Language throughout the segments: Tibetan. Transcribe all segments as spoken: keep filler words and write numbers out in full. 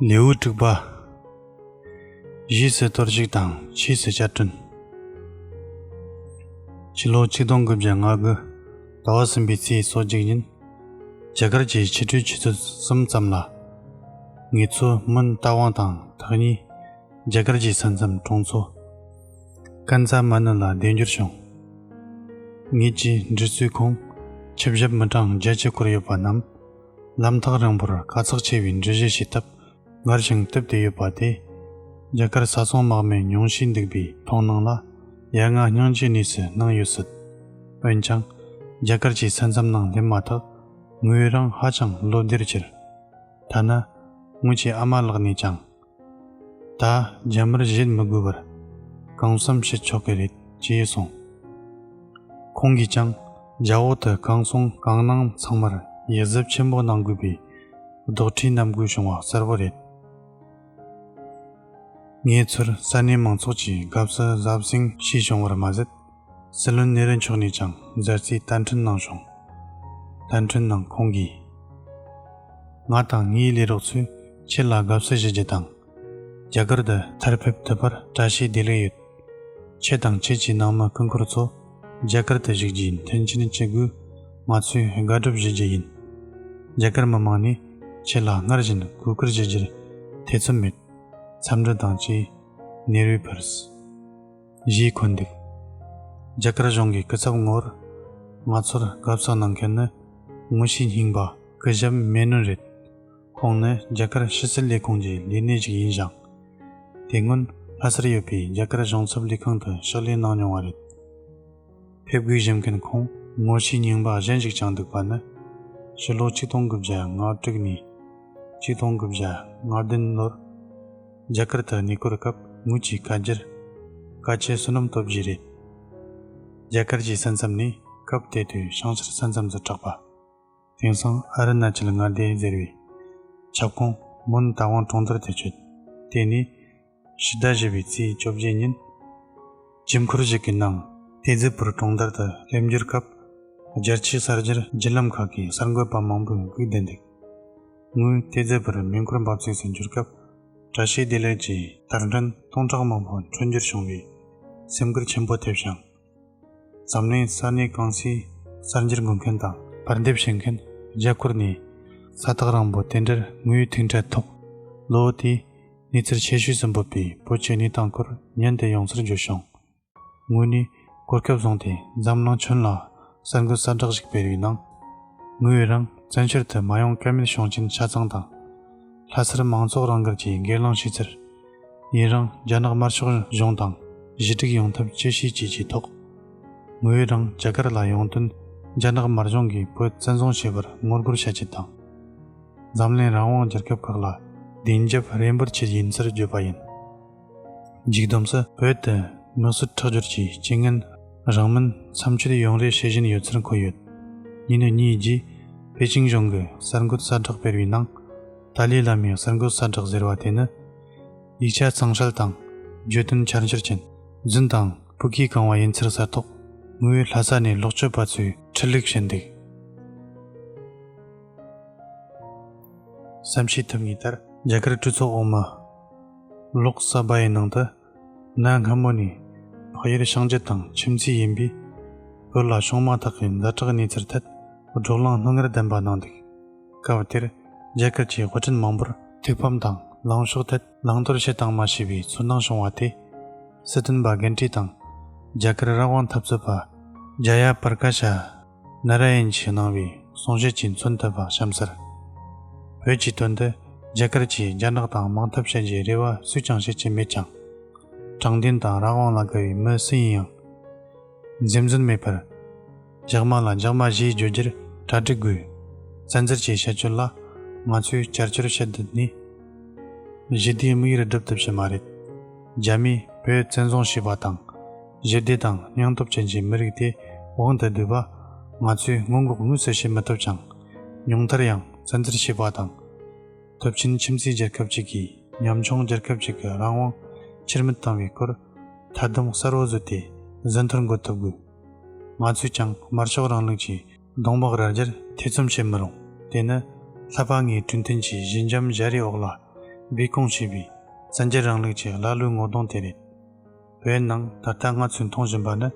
ལེའུ་དྲུག་པ། གཞིས་སུ་གཏོར་བཤིག་དང་ཆོས་སུ་བསྐྱར་སྐྲུན། ཕྱི་ལོ་ཆིག་སྟོང་དགུ་བརྒྱ་ང་དགུ་ཟླ་བ་གསུམ་པའི་ཚེས་སོ་གཅིག་ཉིན། རྒྱ་གར་གྱི་ཕྱི་དྲོའི་ཆུ་ཚོད་གསུམ་ཙམ་ལ། ངེད་ཚོ་མོན་རྟ་དབང་དང་ཐག་ཉེ་རྒྱ་གར་གྱི་ས་མཚམས་གྲོང་ཚོ་ཀན་ཛ་མ་ནུ་ལ་སྡོད་འགྱུར་བྱུང་། ངེད་ཀྱི་འགྲུལ་བཞུད་ཁོངས་ཆུ་ཞབས་མི་གྲངས་བརྒྱད་ཅུ་སྐོར་ཡོད་པ་རྣམས། ལམ་ཐག་རིང་པོར་དཀའ་ཚེགས་ཆེ་བའི་འགྲུལ་བཞུད་བྱེད་ཐབས་སྔར་བཞིན་བཏུབ་སྟེ་ཡོད་པ་དེ། རྒྱ་གར་ས་སོང་དམག་མི་ཉུང་ཤས་འདུག་པའི་མཐོང་སྣང་ལ་ཡ་ང་སྙིང་རྗེའི་གནས་སུ་སྣང་ཡོད་སྲིད། འོན་ཀྱང་། རྒྱ་གར་གྱི་ས་མཚམས་ནང་སླེབས་མ་ཐག་ངོས་རང་ཧ་ཅང་བློ་བདེར་གྱུར། ཐ་ན། ངོས་ཀྱི་ཨ་མ་ལགས་ནས་ཀྱང་། ད་རྒྱ་མིར་བཞེད་མི་དགོས་པར་གང་བསམ་བྱེད་ཆོག་གི་རེད་ཅེས་གསུངས། ཁོང་གིས་ཀྱང་རྒྱ་འོག་ཏུ་གང་སོང་གང་གནང་ཚང་མར་ཡིད་གཟབ་ཆེན་པོ་གནང་དགོས་པའི་རྡོག་ཁྲེས་ནམ་དགོས་བྱུང་བ་གསལ་པོ་རེད། ངེད་ཚོར་ས་གནས་མང་ཚོགས་ཀྱིས་དགའ་བསུ་གཟབ་གསེང་ཞུས་བྱུང་བར་མ་ཟད། སྲིད་བློན་ནེ་རུ་མཆོག་ནས་ཀྱང་མཛའ་བརྩེའི་བསྟར་འཕྲིན་གནང་བྱུང་། བསྟར་འཕྲིན་ནང་ཁོང་གིས། ང་དང་ངའི་ལས་རོགས་ཚོས་ཁྱེད་ལ་དགའ་བསུ་ཞུ་རྒྱུ་དང་། རྒྱ་གར་དུ་མཐར་ཕེབས་ཐུབ་པར་བཀྲ་ཤིས་བདེ་ལེགས་ཡོད། ཁྱེད་དང་ཁྱེད་ཀྱི་ནང་མི་སྐུ་འཁོར་ཚོ་རྒྱ་གར་དུ་བཞུགས་རྒྱུའི་མཐུན་རྐྱེན་བྱེད་དགོས། ང་ཚོས་དགའ་སྒྲུབ་ཞུ་རྒྱུ་ཡིན། རྒྱ་གར་མི་མང་ནས་ཁྱེད་ལ་སྔར་བཞིན་གུས་བཀུར་ཞུ་རྒྱུར་ཐེ་ཚོམ་མེད། འཚམས་འདྲི་དང་བཅས་ནེ་རུ་ཕུལ། ཞེས་འཁོད་འདུག་རྒྱ་གར་གཞུང་གི་སྐུ་ཚབ་ངོ་བོར་ང་ཚོར་དགའ་བསུ་གནང་མཁན་ནི་ངོ་ཤེས་རྙིང་པ་སྐུ་ཞབས་མེ་ནོན་རེད། ཁོང་ནི་རྒྱ་གར་ཕྱི་སྲིད་ལས་ཁུངས་ཀྱི་ལས་སྣེ་ཞིག་ཡིན་ཞིང་། དེ་སྔོན་ལྷ་སར་ཡོད་པའི་རྒྱ་གར་གཞུང་ཚབ་ལས་ཁང་དུ་ཕྱག་ལས་གནང་མྱོང་བ་རེད། ཕེབས་དགོས་བཞིན་མཁན་ཁོང་ངོ་ཤེས་རྙིང་པ་གཞན་ཞིག་ཀྱང་འདུག་པ་ནི། ཕྱི་ལོ་ཆིག་སྟོང་དགུ་བརྒྱ་ང་དྲུག་ནས་ཆིག་སྟོང་དགུ་བརྒྱ་ང་བདུན་ལོར་རྒྱ་གར་དུ་གནས་སྐོར་སྐབས་ངོས་ཀྱི་བཀའ་རྒྱར་བཀའ་ཆོས་བསོད་ནམས་སྟོབས་རྒྱས་རེད། རྒྱ་གར་གྱི་ས་མཚམས་ནས་སྐབས་དེ་དུས་བྱང་ཤར་ས་མཚམས་སུ་གྲགས་པ། དེང་སང་ཨ་རུ་ན་ཅལ་མངའ་སྡེ་ཟེར་བའི་ཁྱབ་ཁོངས་མོན་རྟ་དབང་གྲོང་རྡལ་དུ་བསྐྱོད། དེ་ནས་ཕྱི་ཟླ་བཞི་པའི་ཚེས་བཅོ་བརྒྱད་ཉིན། ཇུས་འཁོར་ཞིག་གི་ནང་ཏེ་ཛི་པུར་གྲོང་རྡལ་དུ་སླེབས་འགྱུར་སྐབས། རྒྱལ་སྤྱིའི་གསར་འགྱུར་བརྒྱུད་ལམ་ཁག་གིས་གསར་འགོད་པ་མང་པོས་སྒུག་བསྡད་འདུག་ངོས་ཏེ་ཛི་པུར་མེ་འཁོར་འབབ་ཚིགས་སུ་འབྱོར་སྐབས། བཀྲ་ཤིས་བདེ་ལེགས་ཀྱི་དར་འཕྲེན་སྟོང་ཕྲག་མང་པོ་འཕྲོ་འགྱུར་བྱུང་བས་སེམས་འགུལ་ཆེན་པོ་ཐེབས་ཤིང་། འཛམ་གླིང་ས་གནས་གང་སའི་གསར་འགྱུར་འགོད་མཁན་དང་པར་འདེབས་བྱེད་མཁན་རྒྱ་སྐོར་ནས་ས་ཐག་རིང་པོ་དེ་འདྲར་ངོས་ཐུག་འཕྲད་ཐོག་ལོ་དེའི་གནས་ཚུལ་ཆེ་ཤོས་སུ་འབོད་པའི་བོད་ཀྱི་གནས་སྟངས་སྐོར་ཉན་དུ་ཡོང་སར་འབྱོར་བྱུང་། ངོས་ནས་གོ་སྐབས་བཟུང་སྟེ་འཛམ་གླིང་ཁྱོན་ལ་གསར་འགོད་གསལ་བསྒྲགས་ཤིག་སྤེལ་བའི་ནང་། ངོས་རང་བཙན་བྱོལ་དུ་མ་ཡོང་ཀ་མེད་བྱུང་རྐྱེན་ཆ་ཚང་དང་། ལྷ་སར་མང་ཚོགས་རང་འགུལ་གྱིས་སྒེར་ལངས་བྱས་ཚུལ། ཡུན་རིང་རྒྱ་ནག་དམར་ཤོག་གཞུང་དང་ཞི་འགྲིག་ཡོང་ཐབས་ཅི་བྱེད་ཅེས་ཀྱི་ཐོག་ངོས་རང་རྒྱ་གར་ལ་ཡོང་དོན་རྒྱ་ནག་དམར་གཞུང་གིས་བོད་བཙན་བཟུང་བྱས་པར་ངོ་རྒོལ་བྱ་ཆེད་དང་། འཛམ་གླིང་རང་དབང་རྒྱལ་ཁབ་ཁག་ལ་བདེན་རྒྱབ་རེ་འབོད་ཆེད་ཡིན་ཚུལ་བརྗོད་པ་ཡིན། མཇུག་བསྡོམས་སུ་བོད་དུ་དམིགས་བསལ་ཁྲག་སྦྱོར་གྱི་རྐྱེན་ངན་རང་མིན་མཚམས་ཆད་ཡོང་རེ་བྱེད་བཞིན་ཡོད་ཚུལ་འཁོད་ཡོད། ཉིན་གཉིས་རྗེས་པེ་ཅིང་གཞུང་གིས་གསར་འགོད་གསལ་བསྒྲགས་སྤེལ་བའི་ནང་། ཏཱ་ལའི་བླ་མའི་གསར་འགོད་གསལ་བསྒྲགས་ཟེར་བ་དེ་ནི། ཡིག་ཆ་གཙང་བཤེར་དང་བརྗོད་དོན་འཆར་འཆར་ཅན། རྫུན་དང་བོད་སྐད་གང་བ་ཡིན་ཚུལ་གསལ་ཐོག་ངོས་ལྷ་ས་ནས་ལོག་སྤྱོད་པ་ཚོས་འཕྲིན་ལས་བྱིན་འདུག་བསམ་ཤེས་ཐུབ་ངེས་ལྟར་རྒྱ་གར་གྲོས་ཚོགས་འོག་མ་ལོག་ས་བ་ཡི་ནང་དུ། གནའ་སྔ་མོ་ནས་འཕགས་ཡུལ་བྱང་རྒྱུད་དང་ཁྱིམ་མཚེས་ཡིན་པས། བོད་ལ་བྱུང་མ་ཐག་གི་ཛ་དྲག་གནས་ཚུལ་ཐད་བགྲོ་གླེང་སྣང་ངར་ལྡན་པ་གནང་འདུག་སྐབས་དེར་རྒྱ་གར་གྱི་དཔེ་སྐྲུན་མང་པོར་ཐུགས་ཕམ་དང་ལངས་ཕྱོགས་ཐད་བླང་དོར་བྱེད་དང་མ་བྱས་པའི་ཚོར་སྣང་བྱུང་བ་དེ། སྲིད་དོན་པ་རྒན་གྲས་དང་རྒྱ་གར་རང་དབང་འཐབ་རྩོད་པ་ཇ་ཡ་པར་ཀ་ཤ་ནཱ་ར་ཡན་གྱིས་གནང་བའི་གསུང་བཤད་ཀྱིས་མཚོན་ཐུབ་པ་གཤམ་གསལ། བོད་ཀྱི་དོན་དུ་རྒྱ་གར་གྱིས་རྒྱ་ནག་དང་དམག་འཐབ་བྱེད་རྒྱུའི་རེ་བ་སུས་ཀྱང་བྱེད་ཀྱི་མེད་ཀྱང་། དྲང་བདེན་དང་རང་དབང་ལ་དགའ་བའི་མི་སུ་ཡིན་ཡང་། འཛེམ་ཟོན་མེད་པར། རྒྱག་མ་ལ་རྒྱག་མ་ཞེས་བརྗོད་རྒྱུར་གྲ་སྒྲིག་དགོས། བཙན་འཛུལ་གྱི་བྱ་སྤྱོད་ལ་ང་ཚོས་བསྐྱར་བཅོས་བྱེད་འདོད་ནས། ཞི་བདེའི་དམིགས་ཡུལ་སྒྲུབ་ཐུབ་ཀྱི་མ་རེད། རྒྱ་མིས་བོད་བཙན་བཟུང་བྱས་པ་དང་། ཞི་བདེ་དང་སྙིང་སྟོབས་ཅན་གྱི་མི་རིགས་དེ་དབང་དུ་བསྡུས་པ་ ང་ཚོས་སྔོན་འགོག་དངོས་སུ་བྱེད་མི་ཐུབ་ཅིང་། ཉུང་མཐར་ཡང་བཙན་འཛུལ་བྱས་པ་དང་། སྟོབས་ཆེན་ཁྱིམ་མཚེས་རྒྱལ་ཁབ་ཅིག་གིས་ཉམ་ཆུང་རྒྱལ་ཁབ་ཅིག་གི་རང་དབང་ཕྱིར་མི་བཏང་བའི་སྐོར་ཐ་སྡུམ་གསལ་བོ་བཟོས་ཏེ་ཟིན་ཐོར་འགོད་ཐུབ་དགོས། ང་ཚོས་ཀྱང་དམར་ཤོག་རིང་ལུགས་ཀྱི་གདོང་འབག་ར་རྒྱར་ཐེ་ཚོམ་བྱེད་མི་རུང་། དེ་ནི་ལྷག་པ་ངའི་གྲོས་མཐུན་གྱི་ཞི་འཇམ་ཞལ་རས་འོག་ལ་སྦས་སྐུང་བྱས་པའི་བཙན་རྒྱལ་རིང་ལུགས་ཀྱི་ཀླ་ཀློའི་ངོ་གདོང་དེ་རེད། བོད་ནང་ད་ལྟ་ང་ཚོས་མཐོང་བཞིན་པ་ནི་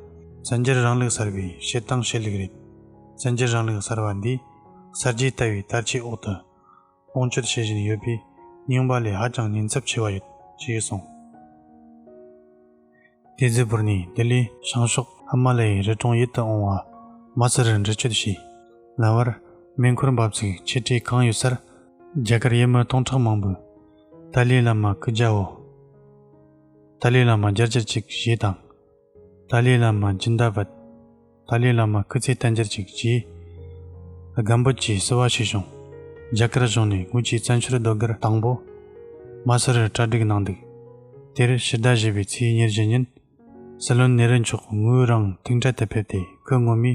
བཙན་རྒྱལ་རིང་ལུགས་གསར་པའི་བྱེད་སྟངས་བྱེད་ལུགས་རེད། བཙན་རྒྱལ་རིང་ལུགས་གསར་པ་འདིས་གསར་བརྗེ་ལྟ་བུའི་དར་ཆའི་འོག་ཏུ་དཔུང་སྐྱོད་བྱེད་བཞིན་ཡོད་པས་རྙིང་པ་ལས་ཧ་ཅང་ཉེན་ཚབས་ཆེ་བ་ཡོད་ཅེས་གསུངས། དེ་ཟིག་བོར་ནས་ལྡི་ལིའི་བྱང་ཕྱོགས་ཧི་མ་ལ་ཡའི་རི་གྲོང་ཡུལ་དུ་འོང་བ་མ་སི་རི་འགྲུལ་སྐྱོད་བྱས། ལམ་བར་མེ་འཁོར་འབབ་ཚིགས་ཆེ་གྲས་གང་ཡོད་སར་རྒྱ་གར་ཡུལ་མི་སྟོང་ཕྲག་མང་པོས་ཏཱ་ལའི་བླ་མ་སྐུ་རྒྱལ་བོ། ཏཱ་ལའི་བླ་མ་རྒྱལ་རྒྱལ་ཅིག་ཞེས་དང་། ཏཱ་ལའི་བླ་མ་ཇིན་དཱ་བད། ཏཱ་ལའི་བླ་མ་སྐུ་ཚེ་བརྟན་རྒྱལ་ཅིག་ཅེས་སྒམ་པོ་ཆེའི་བསུ་བ་ཞུས་བྱུང་། རྒྱ་གར་གཞུང་ནས་དངུལ་གྱི་བཙན་བྱོལ་ཟློས་གར་དང་པོ་མ་སི་རི་གྲ་སྒྲིག་གནང་འདུག་དེར་ཕྱི་ཟླ་བཞི་པའི་ཚེས་ཉེར་བཞི་ཉིན། སྲིད་བློན་ནེ་རན་མཆོག་ངོས་རང་དུས་འཕྲལ་དུ་ཕེབས་ཏེ་སྐུ་ངོ་མའི་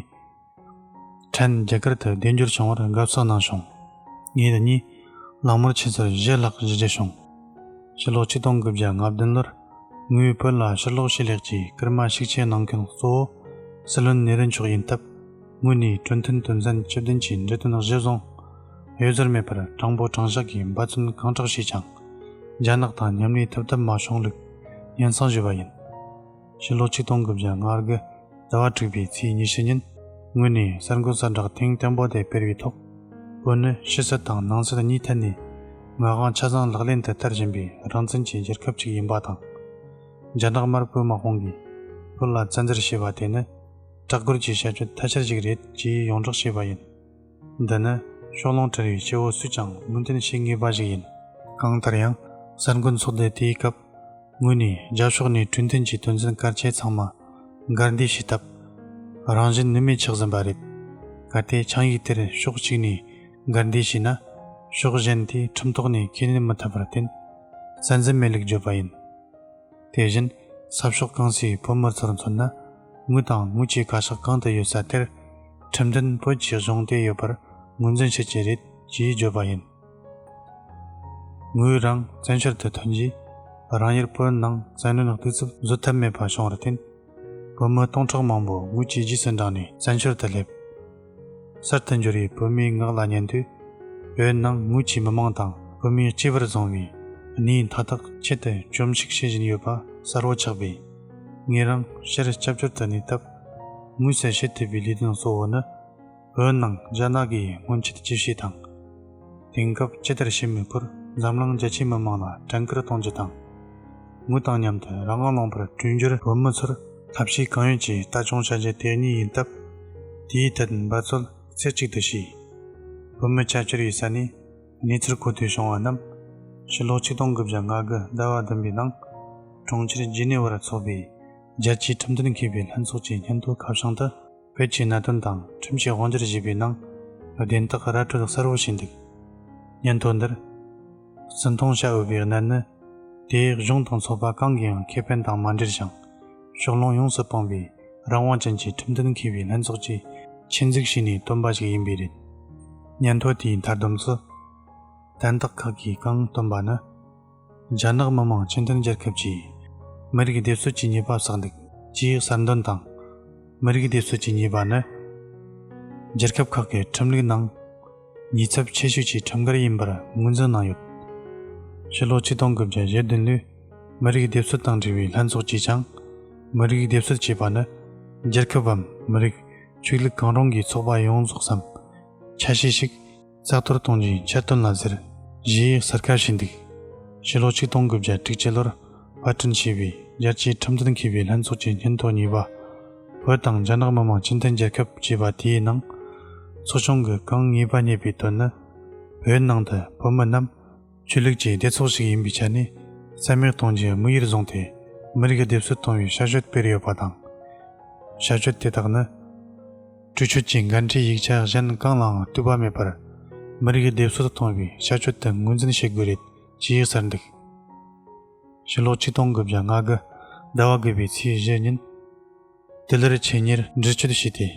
ཕྲན་རྒྱ་གར་དུ་བདེ་འབྱོར་བྱུང་བར་དགའ་བསུ་གནང་བྱུང་། ངེད་གཉིས་གླེང་མོལ་བྱེད་ཚར་བཞི་ལྷག་བཞུགས་རྒྱུ་བྱུང་། ཕྱི་ལོ་ཆིག་སྟོང་དགུ་བརྒྱ་ང་བདུན་ལོར་ངོས་བོད་ལ་ཕྱིར་ལོག་བྱེད་ལེགས་ཀྱི་སྐུལ་མ་ཤུགས་ཆེ་གནང་མཁན་གཙོ་བོ་སྲིད་བློན་ནེ་རན་མཆོག་ཡིན་སྟབས། ངོས་ནས་གྲོས་མཐུན་དོན་ཚན་བཅུ་བདུན་གྱི་འབྲུ་དོན་གཞིར་བཟུང་། གཡོ་ཟོལ་མེད་པར་དྲང་པོ་དྲང་བཞག་གིས་འབད་བརྩོན་གང་དྲག་བྱས་ཀྱང་། རྒྱ་ནག་དང་མཉམ་ལས་ཐུབ་ཐབས་མ་བྱུང་ལུགས་སྙན་སེང་ཞུས་པ་ཡིན། ཕྱི་ལོ་ཆིག་སྟོང་དགུ་བརྒྱ་ང་དགུ་ཟླ་བ་དྲུག་པའི་ཚེས་ཉི་ཤུ་ཉིན། ངོས་ནས་གསར་འགོད་གསལ་བསྒྲགས་ཐེངས་དང་པོ་དེ་སྤེལ་བའི་ཐོག་བོད་ནི་ཕྱི་སྲིད་དང་ནང་སྲིད་གཉིས་ཐད་ནས་ངག་དབང་ཆ་ཚང་ལག་ལེན་དུ་བསྟར་བཞིན་པའི་རང་བཙན་གྱི་རྒྱལ་ཁབ་ཅིག་ཡིན་པ་དང་། རྒྱ་ནག་དམར་པོའི་དམག་དཔུང་གིས་བོད་ལ་བཙན་འཛུལ་བྱས་པ་དེ་ནི་དྲག་རྒོལ་གྱི་བྱ་སྤྱོད་ཐ་ཤལ་ཞིག་རེད་ཅེས་ཡོངས་བསྒྲགས་བྱས་པ་ཡིན། འདི་ནི་ཕྱོགས་ལྷུང་བྲལ་བའི་སྐྱེ་བོ་སུས་ཀྱང་ངོས་འཛིན་བྱེད་ངེས་པ་ཞིག་ཡིན། གང་ལྟར་ཡང་གསར་འགོད་ཚོགས་སྡེ་དེའི་སྐབས་ངོས་ནས་རྒྱབ་ཕྱོགས་ནས་གྲོས་མཐུན་གྱི་དོན་ཚན་གལ་ཆེ་ཚང་མ་འགལ་ཟློས་བྱས་སྟབས། རང་བཞིན་ནུས་མེད་ཆགས་ཟིན་པ་རེད། གལ་ཏེ་ཆིངས་ཡིག་དེར་ཕྱོགས་གཅིག་ནས་འགལ་ཟློས་བྱས་ན། ཕྱོགས་གཞན་དེས་ཁྲིམས་ཐོག་ནས་ཁས་ལེན་མི་ཐུབ་པར་བརྟེན། བཙན་འཛུལ་མེད་ལུགས་བརྗོད་པ་ཡིན། དེ་བཞིན་ས་ཕྱོགས་གང་སའི་བོད་མི་ཚོར་མཚོན་ན། ངོས་དང་ངོས་ཀྱི་བཀའ་ཤག་གང་དུ་ཡོད་ས་དེར་ཁྲིམས་མཐུན་བོད་ཀྱི་གཞུང་དེ་ཡོད་པར་ངོས་འཛིན་བྱེད་ཀྱི་རེད་ཅེས་བརྗོད་པ་ཡིན། ངོས་རང་བཙན་བྱོལ་དུ་ཐོན་རྗེས་རང་ཡུལ་བོད་ནང་བཙན་གནོན་གཏུག་ཚུལ་བཟོད་ཐབས་མེད་པ་བྱུང་བར་བརྟེན། བོད་མི་སྟོང་ཕྲག་མང་པོ་ངོས་ཀྱི་རྗེས་སུ་འབྲངས་ནས་བཙན་བྱོལ་དུ་སླེབས། གསར་དུ་འབྱོར་བའི་བོད་མིའི་ངག་ལ་ཉན་དུས། བོད་ནང་ངོས་ཀྱི་མི་མང་དང་བོད་མིའི་གཅེས་པར་བཟུང་བའི་གནས་མཐའ་དག་ཆེད་དུ་བཅོམ་གཞིག་བྱེད་བཞིན་ཡོད་པ་གསལ་བོ་ཆགས་པས། ངེད་རང་ཕྱིར་སྐྱབས་བཅོལ་དུ་གནས་སྟབས། དངོས་སུ་བྱེད་ཐུབ་པའི་ལས་དོན་གཙོ་བོ་ནི། བོད་ནང་རྒྱ་ནག་གིས་སྔོན་ཆད་ཇུས་བྱས་དང་། དེང་སྐབས་ཇི་ལྟར་བྱེད་མིན་སྐོར་འཛམ་གླིང་རྒྱ་ཆེའི་མི་མང་ལ་དྲན་སྐུལ་གཏོང་རྒྱུ་དང་། ངོས་དང་མཉམ་དུ་རང་དབང་ལུང་པར་བྲོས་འགྱུར་བོད་མི་ཚོར་ཐབས་ཤེས་གང་ཡོད་ཀྱིས་ལྟ་སྐྱོང་བྱ་རྒྱུ་དེ་གཉིས་ཡིན་སྟབས། དེའི་ཐད་འབད་རྩོལ་རྩེ་གཅིག་ཏུ་བྱས། བོད་མི་ཆ་བཅར་བའི་ས་ནས་གནས་ཚུལ་གོ་ཐོས་བྱུང་བ་རྣམས། ཕྱི་ལོ་ཆིག་སྟོང་དགུ་བརྒྱ་ང་དགུ་ཟླ་བ་བདུན་པའི་ནང་། གྲོང་ཁྱེར་ཇི་ནི་ཝར་འཚོགས་པའི་རྒྱལ་སྤྱིའི་ཁྲིམས་དོན་མཁས་པའི་ལྷན་ཚོགས་ཀྱི་སྙན་ཐོ་ཁ་བྱང་དུ། བོད་ཀྱི་གནད་དོན་དང་ཁྲིམས་ཀྱི་དབང་སྒྱུར་ཞེས་པའི་ནང་བདེན་རྟགས་ར་སྤྲོད་གསལ་བོ་བྱས་འདུག་སྙན་ཐོ་འདིར། བརྩི་མཐོང་བྱ་འོས་པའི་གནད་ནི། དེས་གཞུང་དང་ཚོགས་པ་གང་གིས་ཡང་ཁེ་ཕན་དང་མ་འབྲེལ་ཞིང་། ཕྱོགས་ལྷུང་ཡོངས་སུ་སྤངས་པའི་རང་དབང་ཅན་གྱི་ཁྲིམས་དོན་མཁས་པའི་ལྷན་ཚོགས་ཀྱིས་ཆེད་འཛུགས་བྱས་ནས་བཏོན་པ་ཞིག་ཡིན་པས་རེད། སྙན་ཐོ་དེའི་མཐའ་སྡོམ་སུ། དན་རྟགས་ཁག་གིས་གང་བཏོན་པ་ནི། རྒྱ་ནག་མི་དམངས་སྤྱི་མཐུན་རྒྱལ་ཁབ་ཀྱིས་མི་རིགས་སྡེབ་གསོད་ཀྱི་ཉེས་པ་བསགས་འདུག་ཅེས་གསལ་འདོན་དང་། མི་རིགས་སྡེབ་གསོད་ཀྱི་ཉེས་པ་ནི། རྒྱལ་ཁབ་ཁག་གི་ཁྲིམས་ལུགས་ནང་ཉེས་ཚབས་ཆེ་ཤོས་ཀྱི་ཁྲིམས་འགལ་ཡིན་པར་ངོས་འཛིན་གནང་ཡོད། ཕྱི་ལོ་ཆིག་སྟོང་དགུ་བརྒྱ་ཞེ་བདུན་ལོའི་མི་རིགས་སྡེབ་གསོད་དང་འབྲེལ་བའི་ལྷན་ཚོགས་ཀྱིས་ཀྱང་། མི་རིགས་སྡེབ་གསོད་ཅེས་པ་ནི། རྒྱལ་ཁབ་བམ་མི་རིགས་ཆོས་ལུགས་གང་རུང་གི་ཚོགས་པ་ཡོངས་རྫོགས་སམ། ཆ་ཤས་ཤིག་རྩ་གཏོར་གཏོང་རྒྱུའི་འཆར་དོན་ལ་ཟེར། ཞེས་གསལ་ཁ་ཕྱེ་འདུག་ཕྱི་ལོ་ཆིག་སྟོང་དགུ་བརྒྱ་དྲུག་ཅུ་ལོར་པར་སྐྲུན་བྱས་པའི་རྒྱལ་སྤྱིའི་ཁྲིམས་དོན་མཁས་པའི་ལྷན་ཚོགས་ཀྱི་སྙན་ཐོ་གཉིས་པ། བོད་དང་རྒྱ་ནག་མི་དམངས་སྤྱི་མཐུན་རྒྱལ་ཁབ་ཅེས་པ་དེའི་ནང་། ཚོགས་ཆུང་གིས་གང་ངེས་པ་རྙེད་པའི་དོན་ནི། བོད་ནང་དུ་བོད་མི་རྣམས་ཆོས་ལུགས་ཀྱི་སྡེ་ཚོགས་ཤིག་ཡིན་པའི་ཆ་ནས་རྩ་མེད་གཏོང་རྒྱུའི་དམིགས་ཡུལ་བཟུང་སྟེ། མི་རིགས་སྡེབ་གསོད་གཏོང་བའི་བྱ་སྤྱོད་སྤེལ་ཡོད་པ་དང་། བྱ་སྤྱོད་དེ་དག་ནི། གྲོས་ཆོད་ཀྱི་འགན་འཁྲིའི་ཡིག་ཆ་གཞན་གང་ལའང་ལྟོས་པ་མེད་པར། མི་རིགས་སྡེབ་གསོད་གཏོང་བའི་བྱ་སྤྱོད་དུ་ངོས་འཛིན་བྱེད་དགོས་རེད་ཅེས་གསལ་འདུག་ཕྱི་ལོ་ཆིག་སྟོང་དགུ་བརྒྱ་ང་དགུ་ཟླ་བ་དགུ་པའི་ཚེས་བཞི་ཉིན། ཏི་ལར་ཆེད་གཉེར་འགྲུལ་སྐྱོད་བྱས་ཏེ།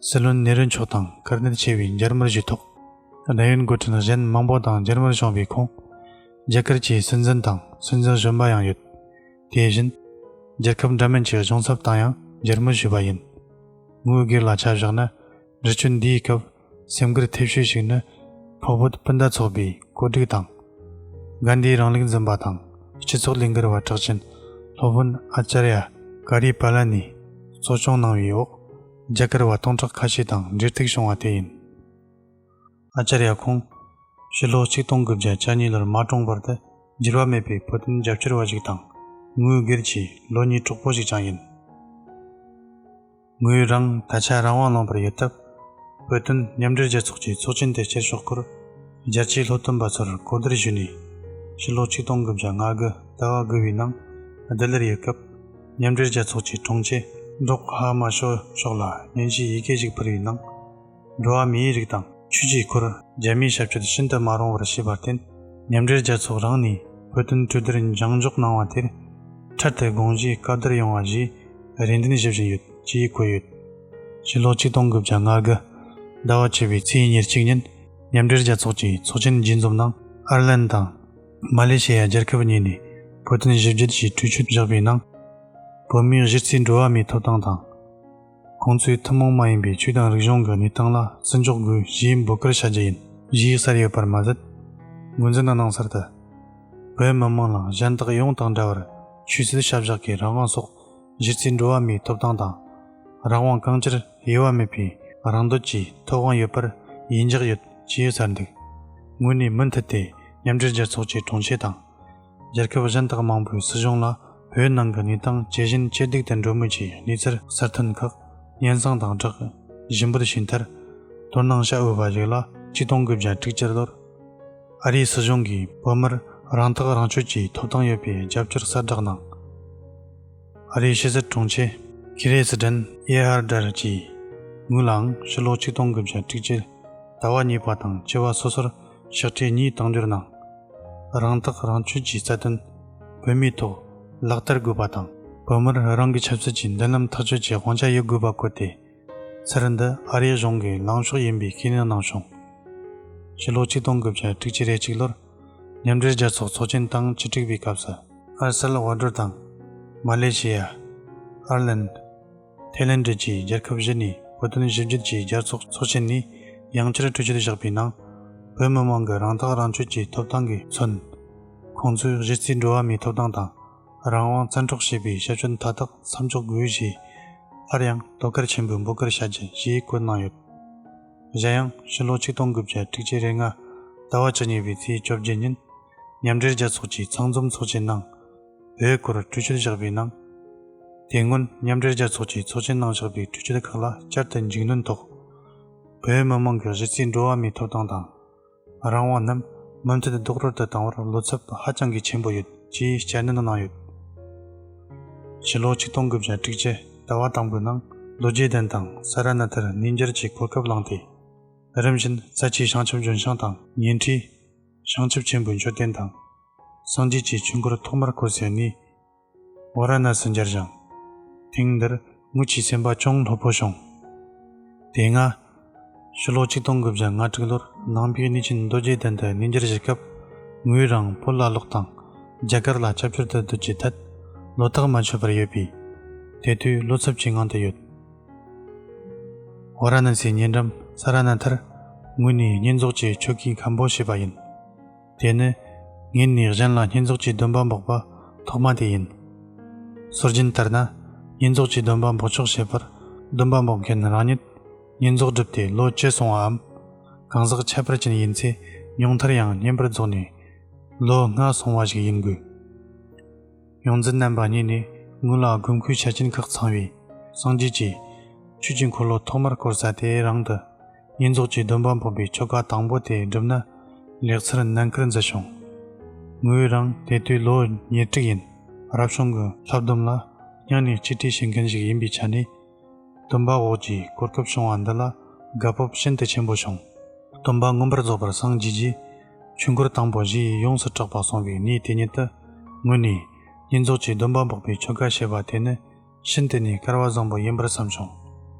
སྲིད་བློན་ནེ་རུ་མཆོག་དང་ཁུར་ནད་ཆེ་བའི་འཇར་མར་ཞུ་ཐོག་གནད་ཡོད་འགོ་ཁྲིད་གཞན་མང་པོ་དང་འཇར་མར་བྱུང་བའི་ཁོངས། རྒྱ་གར་གྱི་སྲིད་འཛིན་དང་སྲིད་འཛིན་གཞོན་པ་ཡང་ཡོད། དེ་བཞིན། རྒྱལ་ཁབ་འདྲ་མིན་གྱི་གཞུང་ཚབ་དང་ཡང་འཇར་མར་ཞུས་པ་ཡིན། ངོས་སྒེར་ལ་ཆ་བཞག་ན། འབྲི་ཆུ་འདིའི་སྐབས་སེམས་འགུལ་ཐེབས་ཤོས་ཤིག་ནི། ཕོ་བོད་སྤུན་ཟླ་ཚོགས་པའི་བཀོད་སྒྲིག་དང་། དགའ་ལྡན་རིང་ལུགས་འཛིན་པ་དང་སྤྱི་ཚོགས་ལས་འགུལ་བ་གྲགས་ཅན་སློབ་དཔོན་ཨ་ཅར་ཡ་ཀ་རི་པ་ལ་ནི་གཙོ་སྐྱོང་གནང་བའི་འོག་རྒྱ་གར་བ་སྟོང་ཕྲག་ཁ་ཤས་དང་འབྲེལ་གཏུག་བྱུང་བ་དེ་ཡིན། ཨ་ཅར་ཡ་ཁོང་ཕྱི་ལོ་ཆིག་སྟོང་དགུ་བརྒྱ་གྱ་གཉིས་ལོར་མ་གྲོངས་བར་དུ་འགྱུར་བ་མེད་པའི་བོད་དོན་རྒྱབ་སྐྱོར་བ་ཞིག་དང་། ངོས་སྒེར་གྱི་ལོ་གཉིས་གྲོགས་པོ་ཞིག་ཀྱང་ཡིན། ངོས་རང་ད་ཆ་རང་དབང་ལུང་པར་ཡོད་སྟབས། བོད་དོན་མཉམ་འབྲེལ་རྒྱལ་ཚོགས་ཀྱི་ཚོགས་ཆེན་དེ་སྤྱིར་ཤོག་སྐོར་རྒྱལ་སྤྱིའི་སློབ་སྟོན་པ་ཚོར་གོ་བསྡུར་ཞུས་ནས། ཕྱི་ལོ་ཆིག་སྟོང་དགུ་བརྒྱ་ང་དགུ་ཟླ་བ་དགུ་བའི་ནང་ལྡི་ལིར་ཡོད་སྐབས། མཉམ་འབྲེལ་རྒྱལ་ཚོགས་ཀྱི་དྲུང་ཆེ་ཌོག་ཧ་མ་ཤོ་མཆོག་ལ་སྙན་ཞུའི་ཡི་གེ་ཞིག་ཕུལ་བའི་ནང་། འགྲོ་བ་མིའི་རིགས་དང་ཆོས་ཀྱི་སྐོར་རྒྱ་མིའི་ཞབས་ཞུ་ཤིན་ཏུ་མ་རུང་བར་བྱས་པར་བརྟེན། མཉམ་འབྲེལ་རྒྱལ་ཚོགས་རང་ནས་བོད་དོན་གྲོས་བསྡུར་མཇུག་འཇོག་གནང་བ་དེར། འཕྲལ་དུ་དགོངས་ཞུའི་བཀའ་བསྡུར་ཡོང་བ་ཞེས་རེ་འདུན་ཞུ་བཞིན་ཡོད་ཅེས་བཀོད་ཡོད། ཕྱི་ལོ་ཆིག་སྟོང་དགུ་བརྒྱ་ང་དགུ་ཟླ་བ་བཅུ་བའི་ཚེས་ཉེར་གཅིག་ཉིན། མཉམ་འབྲེལ་རྒྱལ་ཚོགས་ཀྱི་ཚོགས་ཆེན་རྗེས་འཛོམས་ནང་ཨར་ལན་དང་མ་ལེ་ཤི་ཡ་རྒྱལ་ཁབ་གཉིས་ནས་བོད་དོན་ཞིབ་བརྗོད་ཀྱི་གྲོས་ཆོད་བཞག་པའི་ནང་། བོད་མིའི་གཞི་རྩའི་འགྲོ་བ་མིའི་ཐོབ་ཐང་དང་། ཁོང་ཚོའི་ཐུན་མོང་མ་ཡིན་པའི་ཆོས་དང་རིག་གཞུང་གི་གནས་སྟངས་ལ་བརྩི་འཇོག་དགོས་ཞེས་འབོད་སྐུལ་བྱ་རྒྱུ་ཡིན་ཞེས་གསལ་ཡོད་པར་མ་ཟད། ངོས་འཛིན་གནང་གསལ་དུ། བོད་མི་མང་ལ་གཞན་དག་ཡོངས་དང་འདྲ་བར་ཆོས་སྲིད་ཤ་བཞག་གི་རང་དབང་སོགས་གཞི་རྩའི་འགྲོ་བ་མིའི་ཐོབ་ཐང་དང་། རང་དབང་གང་ཅིར་དབྱེ་བ་མེད་པའི་རང་འདོད་ཀྱི་ཐོབ་དབང་ཡོད་པར་ཡིད་འཇགས་ཡོད་ཅེས་གསལ་འདུག་ངོས་ནས་མུ་མཐུད་དེ་མཉམ་འབྲེལ་རྒྱལ་ཚོགས་ཀྱི་དྲུང་ཆེ་དང་། རྒྱལ་ཁབ་གཞན་དག་མང་པོའི་སྲིད་གཞུང་ལ་བོད་ནང་གི་གནས་སྟངས་ཇེ་ཞན་ཇེ་སྡུག་ཏུ་འགྲོ་མུས་ཀྱི་གནས་ཚུལ་གསལ་སྟོན་ཁག་སྙན་སེང་དང་སྦྲགས་ཞུ་འབོད་ཞུས་མཐར། དོ་སྣང་བྱ་འོས་པ་ཞིག་ལ་ཆིག་སྟོང་དགུ་བརྒྱ་དྲུག་ཅུ་ལོར་ཨ་རིའི་སྲིད་གཞུང་གིས་བོད་མིར་རང་ཐག་རང་གཅོད་ཀྱི་ཐོབ་ཐང་ཡོད་པའི་རྒྱབ་སྐྱོར་གསལ་བསྒྲགས་གནང་། ཨ་རིའི་ཕྱི་སྲིད་དྲུང་ཆེ་ཁི་རེ་སི་ཌན་ཨེ་ཧར་ཌར་གྱིས་ངོས་ལའང་ཕྱི་ལོ་ཆིག་སྟོང་དགུ་བརྒྱ་དྲུག་ཅུ་ཟླ་བ་གཉིས་པ་དང་བཅུ་བ་སོ་སོར་ཕྱག་བྲིས་གཉིས་བཏང་འབྱོར་གནང་། རང་ཐག་རང་གཅོད་ཀྱི་རྩ་དོན་བོད་མིའི་ཐོག་ལག་བསྟར་དགོས་པ་དང་། བོད་མིར་རང་གི་ཆབ་སྲིད་ཀྱི་མདུན་ལམ་ཐག་གཅོད་ཀྱི་དབང་ཆ་ཡོད་དགོས་པ་བཀོད་དེ། ཚུལ་འདི་ཨ་རིའི་གཞུང་གི་ལངས་ཕྱོགས་ཡིན་པའི་ཁས་ལེན་གནང་བྱུང་། ཕྱི་ལོ་ཆིག་སྟོང་དགུ་བརྒྱ་དྲུག་ཅུ་རེ་གཅིག་ལོར་མཉམ་འབྲེལ་རྒྱལ་ཚོགས་ཚོགས་ཆེན་དང་བཅུ་དྲུག་པའི་སྐབས་སུ། ཨར་སལ་ཝ་ཌོར་དང་། མ་ལེ་ཤི་ཡ། ཨར་ལན། ཐེ་ལན་ཌི་བཅས་རྒྱལ་ཁབ་བཞི་ནས་བོད་དོན་ཞིབ་བརྗོད་ཀྱི་རྒྱལ་ཚོགས་ཚོགས་ཆེན་ནས་ཡང་བསྐྱར་གྲོས་ཆོད་བཞག་པའི་ནང་། བོད་མི་མང་གི་རང་ཐག་རང་གཅོད་ཀྱི་ཐོབ་ཐང་གིས་མཚོན། ཁོང་ཚོས་གཞི་རྩའི་འགྲོ་བ་མིའི་ཐོབ་ཐང་དང་། རང་དབང་བཙན་འཕྲོག་བྱས་པའི་བྱ་སྤྱོད་མཐའ་དག་མཚམས་འཇོག་དགོས་ཞེས། སླར་ཡང་དོ་ཁུར་ཆེན་པོས་འབོད་སྐུལ་བྱ་རྒྱུ་ཞེས་བཀོད་གནང་ཡོད། གཞན་ཡང་ཕྱི་ལོ་ཆིག་སྟོང་དགུ་བརྒྱ་དྲུག་ཅུ་རེ་ལྔ་ཟླ་བ་བཅུ་གཉིས་པའི་ཚེས་བཅོ་བརྒྱད་ཉིན། མཉམ་འབྲེལ་རྒྱལ་ཚོགས་ཀྱི་ཚང་འཛོམས་ཚོགས་ཆེན་ནང་། བོད་སྐོར་གྲོས་ཆོད་བཞག་པའི་ནང་། དེ་སྔོན་མཉམ་འབྲེལ་རྒྱལ་ཚོགས་ཀྱི་ཚོགས་ཆེན་ནང་བཞག་པའི་གྲོས་ཆོད་ཁག་ལ་བསྐྱར་དུ་མཇུག་སྣོན་ཐོག་བོད་མི་མང་གི་གཞི་རྩའི་འགྲོ་བ་མིའི་ཐོབ་ཐང་དང་། རང་དབང་རྣམས་མུ་མཐུད་རྡོག་རོལ་དུ་བཏང་བར་བློ་འཚབ་ཧ་ཅང་གི་ཆེན་པོ་ཡོད་ཅེས་སྐྱར་ནན་གནང་ཡོད། ཕྱི་ལོ་ཆིག་སྟོང་དགུ་བརྒྱ་དྲུག་ཅུ་ཟླ་བ་དང་པོའི་ནང་ལོ་རྒྱས་ལྡན་དང་ས་ར་ནཱ་ཐར་གནས་མཇལ་གྱི་གོ་སྐབས་བླངས་ཏེ། རིམ་བཞིན་རྩ་ཆེའི་བྱང་ཆུབ་ལྗོན་ཤིང་དང་ཉེ་འཁྲིས། བྱང་ཆུབ་ཆེན་པོའི་མཆོད་རྟེན་དང་། སངས་རྒྱས་ཀྱི་ཆོས་འཁོར་ཐོག་མར་བསྐོར་སའི་གནས། ཝཱ་ར་ཎ་སི་མཇལ་ཞིང་། ཐེངས་འདིར་ངོས་ཀྱི་སེམས་པ་ཅུང་ལྷོད་པོ་བྱུང་། དེ་སྔ། ཕྱི་ལོ་ཆིག་སྟོང་དགུ་བརྒྱ་ང་དྲུག་ལོར་ནང་པའི་གནས་ཆེན་མདོ་རྒྱུད་ལྡན་དུ་གནས་མཇལ་ཞུ་སྐབས། ངོས་རང་བོད་ལ་ལོག་དང་རྒྱ་གར་ལ་སྐྱབས་བཅོལ་དུ་སྡོད་ཀྱི་ཐད་བློ་ཐག་མ་ཆོད་པར་ཡོད་པས། དེ་དུས་བློ་འཚབ་ཀྱི་ངང་དུ་ཡོད། ཝཱ་ར་ཎ་སིའི་ཉེ་འགྲམ་ས་ར་ནཱ་ཐར་ངོས་ནས་བསྙེན་རྫོགས་ཀྱི་ཆོ་གའི་མཁན་པོ་བྱས་པ་ཡིན། དེ་ནི་ངེད་ནས་གཞན་ལ་བསྙེན་རྫོགས་ཀྱི་སྡོམ་པ་འབོགས་པ་ཐོག་མ་དེ་ཡིན། སྲོལ་རྒྱུན་ལྟར་ན་བསྙེན་རྫོགས་ཀྱི་སྡོམ་པ་འབོགས་ཆོག་བྱེད་པར་སྡོམ་པ་འབོགས་མཁན་རང་ཉིད་བསྙེན་རྫོགས་བསྒྲུབས་ཏེ་ལོ་བཅུ་སོང་བའམ། གང་ཟག་ཁྱད་པར་ཅན་ཡིན་ཚེ་ཉུང་མཐར་ཡང་བསྙེན་པར་རྫོགས་ནས་ལོ་ལྔ་སོང་བ་ཞིག་ཡིན་དགོས། ཡོངས་འཛིན་རྣམ་པ་གཉིས་ནས་ངོས་ལ་དགོས་མཁོའི་ཆ་རྐྱེན་ཁག་ཚང་བའི་སངས་རྒྱས་ཀྱི་ཆོས་ཀྱི་འཁོར་ལོ་ཐོག་མར་བསྐོར་ས་དེ་རང་དུ་བསྙེན་རྫོགས་ཀྱི་སྡོམ་པ་འབོགས་པའི་ཆོ་ག་དང་པོ་དེ་བསྒྲུབས་ན་ལེགས་ཚུལ་ནན་སྐུལ་མཛད་བྱུང་། ངོས་རང་དེ་དུས་ལོ་ཉེར་དྲུག་ཡིན། རབ་བྱུང་གི་ལྷ་སྡོམ་ལ་སྙིང་ནས་གཅེས་སྤྲས་བྱེད་མཁན་ཞིག་ཡིན་པའི་ཆ་ནས། སྡོམ་པ་འབོགས་ཀྱི་གོ་སྐབས་བྱུང་བ་འདི་ལ་དགའ་སྤོབས་ཤིན་ཏུ་ཆེན་པོ་བྱུང་། སྡོམ་པ་མངོན་པར་རྫོགས་པར་སངས་རྒྱས་རྗེས། ཆོས་འཁོར་དང་པོ་བཞི་ཡིས་ཡོངས་སུ་གྲགས་པ་གསུངས་པའི་གནས་དེ་ཉིད་དུ། ངོས་ནས་བསྙེན་རྫོགས་ཀྱི་སྡོམ་པ་འབོགས་པའི་ཆོ་ག་བྱེད་པ་དེ་ནི་ཤིན་ཏུ་ནས་སྐལ་བ་བཟང་པོ་ཡིན་པར་བསམ་བྱུང་།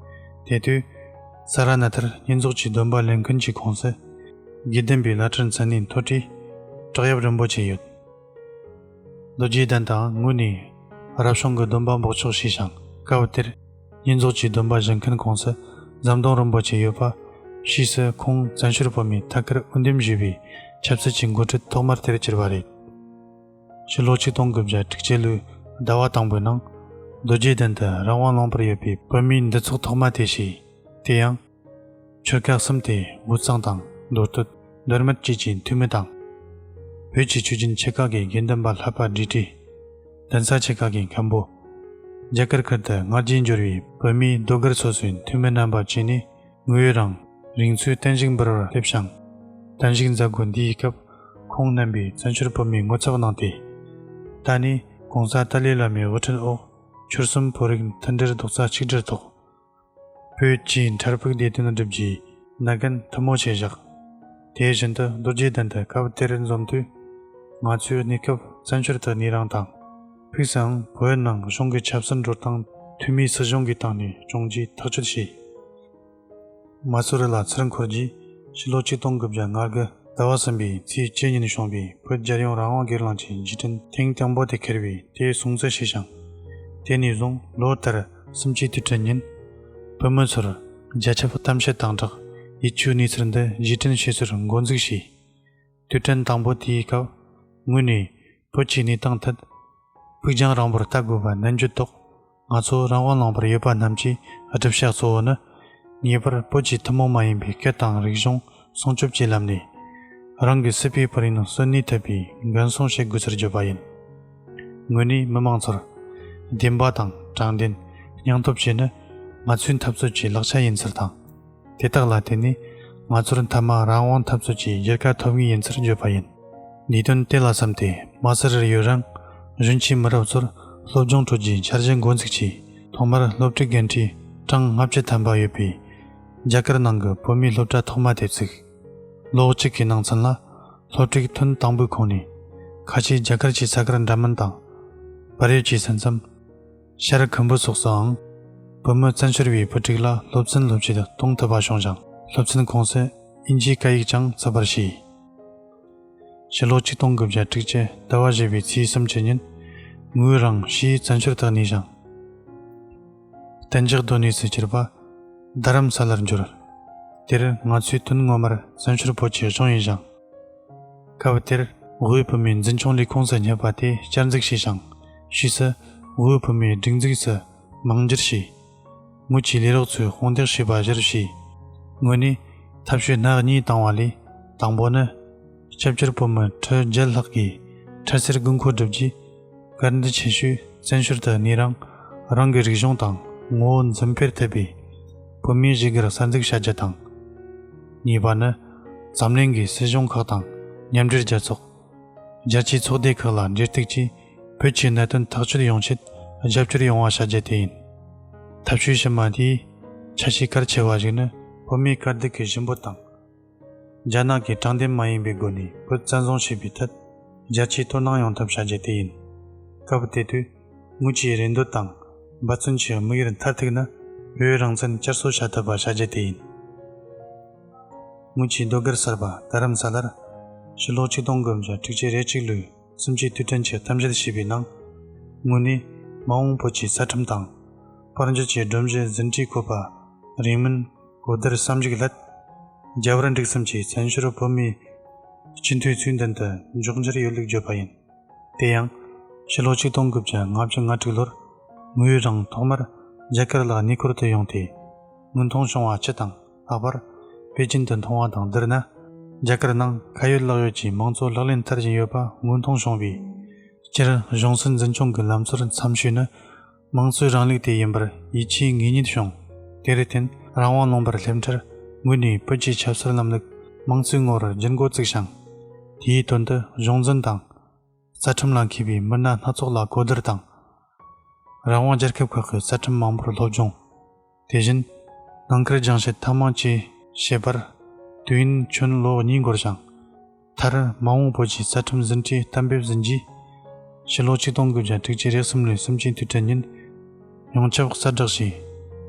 དེ་དུས། ས་ར་ནཱ་ཐར་བསྙེན་རྫོགས་ཀྱི་སྡོམ་པ་ལེན་མཁན་གྱི་ཁོངས་སུ། དགེ་ལྡན་པའི་བླ་སྤྲུལ་མཚན་ནས་མཐོ་གྲས་བྲག་གཡབ་རིན་པོ་ཆེ་ཡོད། རྡོ་རྗེ་གདན་དང་ངོས་ནས་རབ་བྱུང་གི་སྡོམ་པ་འབོགས་ཆོག་ཞེས་ཤིང་། སྐབས་དེར་བསྙེན་རྫོགས་ཀྱི་སྡོམ་པ་བཞེས་མཁན་ཁོངས་སུ་ཟམ་གདོང་རིན་པོ་ཆེ་ཡོད་པ། ཕྱིས་སུ་ཁོང་བཙན་བྱོལ་བོད་མིའི་ཐད་ཀར་འོས་འདེམས་ཞུས་པའི་ཆབ་སྲིད་ཀྱི་འགོ་ཁྲིད་ཐོག་མར་དེར་གྱུར་པ་རེད། ཕྱི་ལོ་ཆིག་སྟོང་དགུ་བརྒྱ་དྲུག་ཅུ་ལོའི་ཟླ་བ་དང་པོའི་ནང་། རྡོ་རྗེ་གདན་དུ་རང་དབང་ལུང་པར་ཡོད་པའི་བོད་མིའི་འདུ་ཚོགས་ཐོག་མ་དེ་བྱས། དེ་ཡང་། ཆོལ་ཁ་གསུམ་སྟེ་དབུས་གཙང་དང་མདོ་སྟོད། མདོ་སྨད་བཅས་ཀྱི་འཐུས་མི་དང་། བོད་ཀྱི་ཆོས་རྒྱུན་ཆེ་ཁག་གི་དགེ་འདུན་པ་ལྷག་པ་སྒྲིག་གྲས། གདན་ས་ཆེ་ཁག་གི་མཁན་པོ། རྒྱ་གར་ཁུལ་དུ་སྔ་རྗེས་འབྱོར་བའི་བོད་མིའི་ཟློས་གར་སོ་སོའི་འཐུས་མི་རྣམ་པ་བཅས་ནས། ངོས་རང་རིང་འཚོའི་བརྟན་བཞུགས་འབུལ་བར་སླེབས་ཤིང་། བརྟན་བཞུགས་མཛད་སྒོ་འདིའི་སྐབས། ཁོང་རྣམ་པས་བཙན་བྱོལ་བོད་མིའི་ངོ་ཚབ་གནང་སྟེ། ད་ནི་༸གོང་ས་ཏཱ་ལའི་བླ་མའི་དབུ་ཁྲིད་འོག་ཆོལ་གསུམ་བོད་རིགས་མཐུན་སྒྲིལ་རྡོག་རྩ་གཅིག་སྒྲིལ་ཐོག་བོད་ཀྱི་འཕྲལ་ཕུགས་བདེ་དོན་བསྒྲུབ་རྒྱུའི་གནད་འགན་མཐུ་མོ་ཆེ་བཞག་དེ་བཞིན་དུ་རྡོ་རྗེ་གདན་དུ་སྐབས་དེར་འཛོམས་དུས། ང་ཚོའི་གནས་སྐབས་བཙན་བྱོལ་དུ་གནས་རིང་དང་། ཕུགས་སུའང་བོད་ནང་གཞུང་གི་ཆབ་སྲིད་འགྲོ་སྟངས་འཐུས་མིའི་སྲིད་གཞུང་གི་སྟེང་ནས་སྐྱོང་རྒྱུའི་ཐག་གཅོད་བྱས། མ་སུ་རི་ལ་ཚུར་འཁོར་རྗེས། ཕྱི་ལོ་ཆིག་སྟོང་དགུ་བརྒྱ་ང་དགུ་ཟླ་བ་གསུམ་པའི་ཚེས་བཅུ་ཉིན་བྱུང་བའི་བོད་རྒྱལ་ཡོངས་རང་དབང་སྒེར་ལངས་ཀྱི་རྗེས་དྲན་ཐེངས་དང་པོ་དེ་འཁེལ་བའི་དེའི་སྲུང་བརྩི་ཞུས་ཤིང་། དེ་ནས་བཟུང་ལོ་ལྟར་གསུམ་བཅུའི་དུས་དྲན་ཉིན། བོད་མི་ཚོར་རྒྱ་ཁྱབ་གཏམ་བཤད་དང་སྦྲགས་ཡིད་ཆེས་གནས་ཚུལ་འདི་རྗེས་དྲན་བྱེད་སྲོལ་འགོ་འཛུགས་བྱས། དུས་དྲན་དང་པོ་དེའི་སྐབས། ངོས་ནས་བོད་ཀྱི་གནས་སྟངས་ཐད་ཕུགས་རྒྱང་རིང་པོར་ལྟ་དགོས་པ་ནན་བརྗོད་ཐོག་ང་ཚོ་རང་དབང་ལུང་པར་ཡོད་པ་རྣམས་ཀྱི་སྒྲུབ་བྱ་གཙོ་བོ་ནི། ངེས་པར་བོད་ཀྱི་ཐུན་མོང་མ་ཡིན་པའི་སྐད་དང་རིག་གཞུང་སྲུང་སྐྱོབ་ཀྱི་ལམ་ནས། རང་གི་སྲིད་པའི་དཔལ་ཡོན་གསོན་གནས་ཐུབ་པའི་འགན་སྲུང་བྱེད་དགོས་ཚུལ་བརྗོད་པ་ཡིན། ངོས་ནས་མི་མང་ཚོར། བདེན་པ་དང་དྲང་བདེན་སྙིང་སྟོབས་བཅས་ནི་ང་ཚོའི་འཐབ་རྩོད་ཀྱི་ལག་ཆ་ཡིན་ཚུལ་དང་། དེ་དག་ལ་བརྟེན་ནས་ང་ཚོར་མཐའ་མ་རང་དབང་འཐབ་རྩོད་ཀྱི་རྒྱལ་ཁ་ཐོབ་ངེས་ཡིན་ཚུལ་བརྗོད་པ་ཡིན། ལས་དོན་དེ་ལ་བསམ་སྟེ་མ་སུ་རིར་ཡོད་རིང་གཞོན་སྐྱེས་མི་རབས་ཚོར་སློབ་སྦྱོང་སྤྲོད་རྒྱུའི་འཆར་གཞི་འགོ་འཛུགས་ཀྱིས། ཐོག་མར་སློབ་ཕྲུག་འགན་འཁྲི་གྲངས་ལྔ་བཅུ་ཐམ་པ་ཡོད་པའི་རྒྱ་གར་ནང་གི་བོད་མིའི་སློབ་གྲྭ་ཐོག་མ་དེ་བཙུགས། ལོ་གཅིག་གི་ནང་ཚུན་ལ་སློབ་ཕྲུག་ཐོན་དང་པོའི་ཁོངས་ནས་ཁ་ཆེའི་རྒྱ་གར་གྱི་ས་ཁུལ་འདྲ་མིན་དང་། བལ་ཡུལ་གྱི་ས་མཚམས། ཤར་ཁམ་བུ་སོགས་སུའང་བོད་མི་བཙན་བྱོལ་བའི་བུ་ཕྲུག་ལ་སློབ་ཚན་སློབ་ཁྲིད་གཏོང་ཐུབ་པ་བྱུང་ཞིང་། སློབ་ཚན་ཁོངས་སུ་དབྱིན་ཇིའི་སྐད་ཡིག་ཀྱང་ཚུད་པར་བྱས། ཕྱི་ལོ་ཆིག་སྟོང་དགུ་བརྒྱ་དྲུག་ཅུ་ཟླ་བ་བཞི་པའི་ཚེས་སུམ་ཅུ་ཉིན་ངོས་རང་ཕྱིའི་བཙན་བྱོལ་དུ་གནས་ཤིང་། གཏན་འཇགས་སྡོད་གནས་སུ་གྱུར་པ་རྡ་རམ་ས་ལར་འབྱོར། དེར་ང་ཚོའི་དོན་ངོ་མར་བཙན་བྱོལ་བོད་ཀྱི་གཞུང་ཡིན་ཞིང་། སྐབས་དེར་དབུས་བོད་མིའི་འཛིན་སྐྱོང་ལས་ཁུངས་སུ་སྙད་པ་དེ་བསྐྱར་འཛུགས་བྱས་ཤིང་། ཕྱིས་སུ་དབུས་བོད་མིའི་སྒྲིག་འཛུགས་སུ་མིང་བསྒྱུར་བྱས། ངོས་ཀྱི་ལས་རོགས་ཚོས་དཔུང་འདེགས་བྱས་པ་གཞིར་བྱས། ངོས་ནས་ཐབས་ཤེས་སྣ་གཉིས་བཏང་བ་ལས། དང་པོ་ནི། སྐྱབས་བཅོལ་བོད་མི་ཁྲི་བརྒྱད་ལྷག་གིས་འཕྲལ་སེལ་དགོས་མཁོ་བསྒྲུབ་རྒྱུའི་དཀར་འདོན་ཆེ་ཤོས་བཙན་བྱོལ་དུ་གནས་རིང་རང་གི་རིག་གཞུང་དང་ངོ་བོ་འཛིན་སྤེལ་ཐུབ་པའི་བོད་མིའི་བཞུགས་སྒར་གསར་འཛུགས་བྱ་རྒྱུ་དང་། གཉིས་པ་ནི། འཛམ་གླིང་གི་སྲིད་གཞུང་ཁག་དང་མཉམ་འབྲེལ་རྒྱལ་ཚོགས། རྒྱལ་སྤྱིའི་ཚོགས་སྡེ་ཁག་ལ་འབྲེལ་གཏུག་གིས་བོད་ཀྱི་གནད་དོན་ཐག་གཅོད་ཡོང་ཆེད་རྒྱབ་སྐྱོར་ཡོང་བ་བྱ་རྒྱུ་དེ་ཡིན། ཐབས་ཤེས་ཕྱི་མ་དེའི་ཆ་ཤས་གལ་ཆེ་བ་ཞིག་ནི་བོད་མིའི་དཀའ་སྡུག་གི་ཞུ་འབོད་དང་། རྒྱ་ནག་གིས་དྲང་བདེན་མ་ཡིན་པའི་སྒོ་ནས་བོད་བཙན་བཟུང་བྱས་པའི་ཐད་རྒྱལ་སྤྱིའི་དོ་སྣང་ཡོང་ཐབས་བྱ་རྒྱུ་དེ་ཡིན། སྐབས་དེ་དུས་ངོས་ཀྱི་རེ་འདོད་དང་འབད་བརྩོན་གྱི་དམིགས་ཡུལ་མཐར་ཐུག་ནི་བོད་རང་བཙན་བསྐྱར་གསོ་བྱ་ཐུབ་པ་བྱ་རྒྱུ་དེ་ཡིན། ངོས་ཀྱི་ཟློས་གར་གསར་པ་རྡ་རམ་ས་ལར་ཕྱི་ལོ་ཆིག་སྟོང་དགུ་བརྒྱ་དྲུག་ཅུ་རེ་གཅིག་ལོའི་གསུམ་བཅུའི་དུས་དྲན་གྱི་གཏམ་བཤད་བྱས་པའི་ནང་། ངོས་ནས་མ་འོངས་བོད་ཀྱི་རྩ་ཁྲིམས་དང་། དཔལ་འབྱོར་གྱི་སྒྲོམ་གཞི་ཟིན་བྲིས་བཀོད་པ། རིང་མིན་གོ་བསྡུར་བསམ་གཞིག་སླད། རྒྱ་བལ་འབྲུག་གསུམ་གྱི་བཙན་བྱོལ་བོད་མིའི་སྤྱི་འཐུས་ཚོའི་མདུན་དུ་འཇོག་འཆར་ཡོད་ལུགས་བརྗོད་པ་ཡིན། དེ་ཡང་། ཕྱི་ལོ་ཆིག་སྟོང་དགུ་བརྒྱ་ལྔ་བཅུ་ང་དྲུག་ལོར། ངོས་རང་ཐོག་མར་རྒྱ་གར་ལ་གནས་སྐོར་དུ་ཡོང་སྟེ། དངོས་མཐོང་བྱུང་བ་སྤྱི་དང་ལྷག་པར་པེ་ཅིན་དུ་མཐོང་བ་དང་བསྡུར་ན། རྒྱ་གར་ནང་ཁ་ཡོད་ལག་ཡོད་ཀྱི་མང་གཙོ་ལག་ལེན་བསྟར་བཞིན་ཡོད་པ་མངོན་མཐོང་བྱུང་བས། སྤྱིར་གཞུང་སྲིད་འཛིན་སྐྱོང་གི་ལམ་སྲོལ་འཚམ་ཤོས་ནི། དམངས་གཙོའི་རིང་ལུགས་དེ་ཡིན་པར་ཡིད་ཆེས་ངེས་རྙེད་བྱུང་། དེར་བརྟེན་རང་དབང་ལུང་པར་སླེབས་འཕྲལ་ངོས་ནས་བོད་ཀྱི་ཆབ་སྲིད་ལམ་ལུགས་དམངས་གཙོའི་ངོ་བོར་བསྒྱུར་འགོ་བཙུགས་ཤིང་། དེའི་དོན་དུ་གཞུང་འཛིན་དང་། རྩ་ཁྲིམས་ལ་མཁས་པའི་མི་སྣ་སྣ་ཚོགས་ལ་གོ་བསྡུར་དང་། རང་དབང་རྒྱལ་ཁབ་ཁག་གི་རྩ་ཁྲིམས་མང་པོར་སློབ་སྦྱོང་། དེ་བཞིན་ནང་ཁུལ་སྦྱང་བཤད་ཐེངས་མང་བཅས་བྱས་པར་དུས་ཡུན་ཁྱོན་ལོ་གཉིས་འགོར་ཞིང་། མཐར་མ་འོངས་བོད་ཀྱི་རྩ་ཁྲིམས་ཟིན་བྲིས་གཏན་འབེབས་ཟིན་རྗེས། ཕྱི་ལོ་ཆིག་སྟོང་དགུ་བརྒྱ་དྲུག་ཅུ་རེ་གསུམ་ལོའི་གསུམ་བཅུའི་དུས་དྲན་ཉིན། ཡོངས་ཁྱབ་གསལ་བསྒྲགས་བྱས།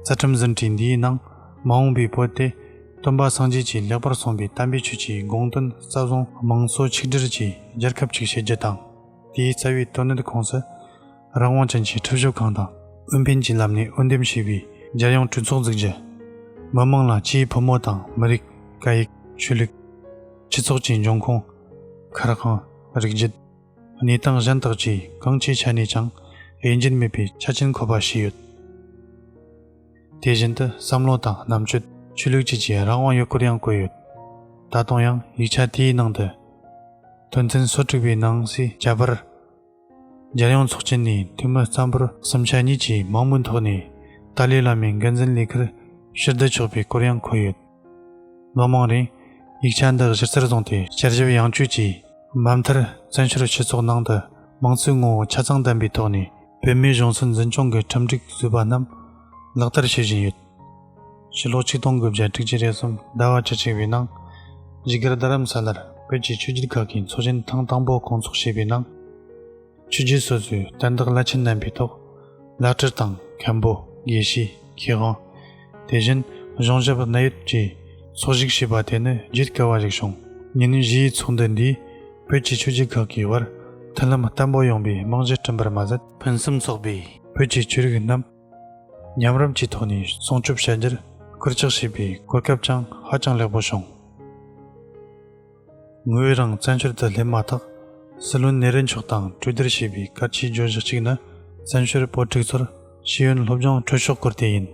རྩ་ཁྲིམས་ཟིན་བྲིས་འདིའི་ནང་ མ་འོངས་པའི་བོད་དེ་སྟོན་པ་སངས་རྒྱས་ཀྱིས་ལེགས་པར་གསུངས་པའི་དམ་པའི་ཆོས་ཀྱི་དགོངས་དོན་རྩ་བཟུང་། དམངས་གཙོ་ཆིག་སྒྲིལ་གྱི་རྒྱལ་ཁབ་ཅིག་བྱེད་རྒྱུ་དང་། དེའི་རྩ་བའི་དོན་གནད་ཁོངས་སུ་རང་དབང་ཅན་གྱི་ཁྲིམས་ཞིབ་ཁང་དང་། འོས་འཕེན་གྱི་ལམ་ནས་འོས་འདེམས་བྱས་པའི་རྒྱལ་ཡོངས་གྲོས་ཚོགས་འཛུགས་རྒྱུ། མི་དམངས་ལ་ཆེས་ཕོ་མོ་དང་མི་རིགས། སྐད་ཡིག། ཆོས་ལུགས། སྤྱི་ཚོགས་ཀྱི་འབྱུང་ཁུངས། མཁར་ཁང་། རིགས་རྒྱུད། གནས་སྟངས་གཞན་དག་བཅས་གང་ཅིའི་ཆ་ནས་ཀྱང་དབྱེ་འབྱེད་མེད་པའི་ཆ་རྐྱེན་འཁོད་པ་བྱས་ཡོད། དེ་བཞིན་དུ་བསམ་བློ་དང་རྣམ་དཔྱོད། ཆོས་ལུགས་བཅས་ཀྱི་རང་དབང་ཡོད་སྐོར་ཡང་བཀོད་ཡོད། ད་དུང་ཡང་ཡིག་ཆ་དེའི་ནང་དུ། དོན་ཚན་སོ་དྲུག་པའི་ནང་གསེས་ཁྱད་པར། རྒྱལ་ཡོངས་ཚོགས་ཆེན་ནས་འཐུས་མི་རྩ་འབོར་གསུམ་ཆ་གཉིས་ཀྱིས་མང་མོས་ཐོག་ནས་ཏཱ་ལའི་བླ་མའི་འགན་འཛིན་ལས་ཁུར་ཕྱིར་བསྡུ་ཆོག་པའི་སྐོར་ཡང་འཁོད་ཡོད། ལོ་མང་རིང་ཡིག་ཆ་འདི་གཞི་རྩར་བཟུང་སྟེ་བསྐྱར་ཞིབ་ཡང་བཅོས་ཀྱིས། མ་མཐར་བཙན་བྱོལ་སྤྱི་ཚོགས་ནང་དུ་དམངས་གཙོའི་ངོ་བོ་ཆ་ཚང་ལྡན་པའི་ཐོག་ནས་བོད་མིའི་གཞུང་སྲིད་འཛིན་སྐྱོང་གི་ཁྲིམས་སྒྲིག་བཟོས་པ་རྣམས་ལག་བསྟར་བྱེད་བཞིན་ཡོད། ཕྱི་ལོ་ཆིག་སྟོང་དགུ་བརྒྱ་དྲུག་ཅུ་རེ་གསུམ་ཟླ་བ་བཅུ་གཅིག་པའི་ནང་། བཞུགས་སྒར་རྡ་རམ་ས་ལར་བོད་ཀྱི་ཆོས་བརྒྱུད་ཁག་གི་ཚོགས་ཆེན་ཐེངས་དང་པོ་སྐོང་ཚོགས་བྱས་པའི་ནང་། ཆོས་བརྒྱུད་སོ་སོའི་བསྟན་བདག་བླ་ཆེན་རྣམ་པའི་ཐོག་བླ་སྤྲུལ་དང་མཁན་པོ། དགེ་བཤེས། མཁས་དབང་། དེ་བཞིན་གཞུང་ཞབས་གནད་ཡོད་ཀྱིས་ཚོགས་ཞུགས་བྱས་པ་དེ་ནི་བརྗེད་དཀའ་བ་ཞིག་བྱུང་། ཉིན་བཞིའི་ཚོགས་འདུ་འདིས་བོད་ཀྱི་ཆོས་བརྒྱུད་ཁག་གི་བར་མཐུན་ལམ་བརྟན་པོ་ཡོང་བའི་རྨང་གཞི་བསྐྲུན་པར་མ་ཟད། ཕུན་སུམ་ཚོགས་པའི་བོད་ཀྱི་ཆོས་རིག་རྣམས་མཉམ་རུབ་ཀྱི་ཐོག་ནས་སྲུང་སྐྱོབ་བྱ་རྒྱུར་སྐུལ་ལྕག་བྱས་པའི་གོ་སྐབས་ཀྱང་ཧ་ཅང་ལེགས་པོ་བྱུང་། ངོས་རང་བཙན་བྱོལ་དུ་སླེབས་མ་ཐག་སྲིད་བློན་ནེ་རུ་མཆོག་དང་གྲོས་བསྡུར་བྱས་པའི་གལ་ཆེའི་བརྗོད་གཞི་གཅིག་ནི་བཙན་བྱོལ་བོད་ཕྲུག་ཚོར་ཤེས་ཡོན་སློབ་སྦྱོང་ཁྲོད་ཕྱོགས་སྐོར་དེ་ཡིན།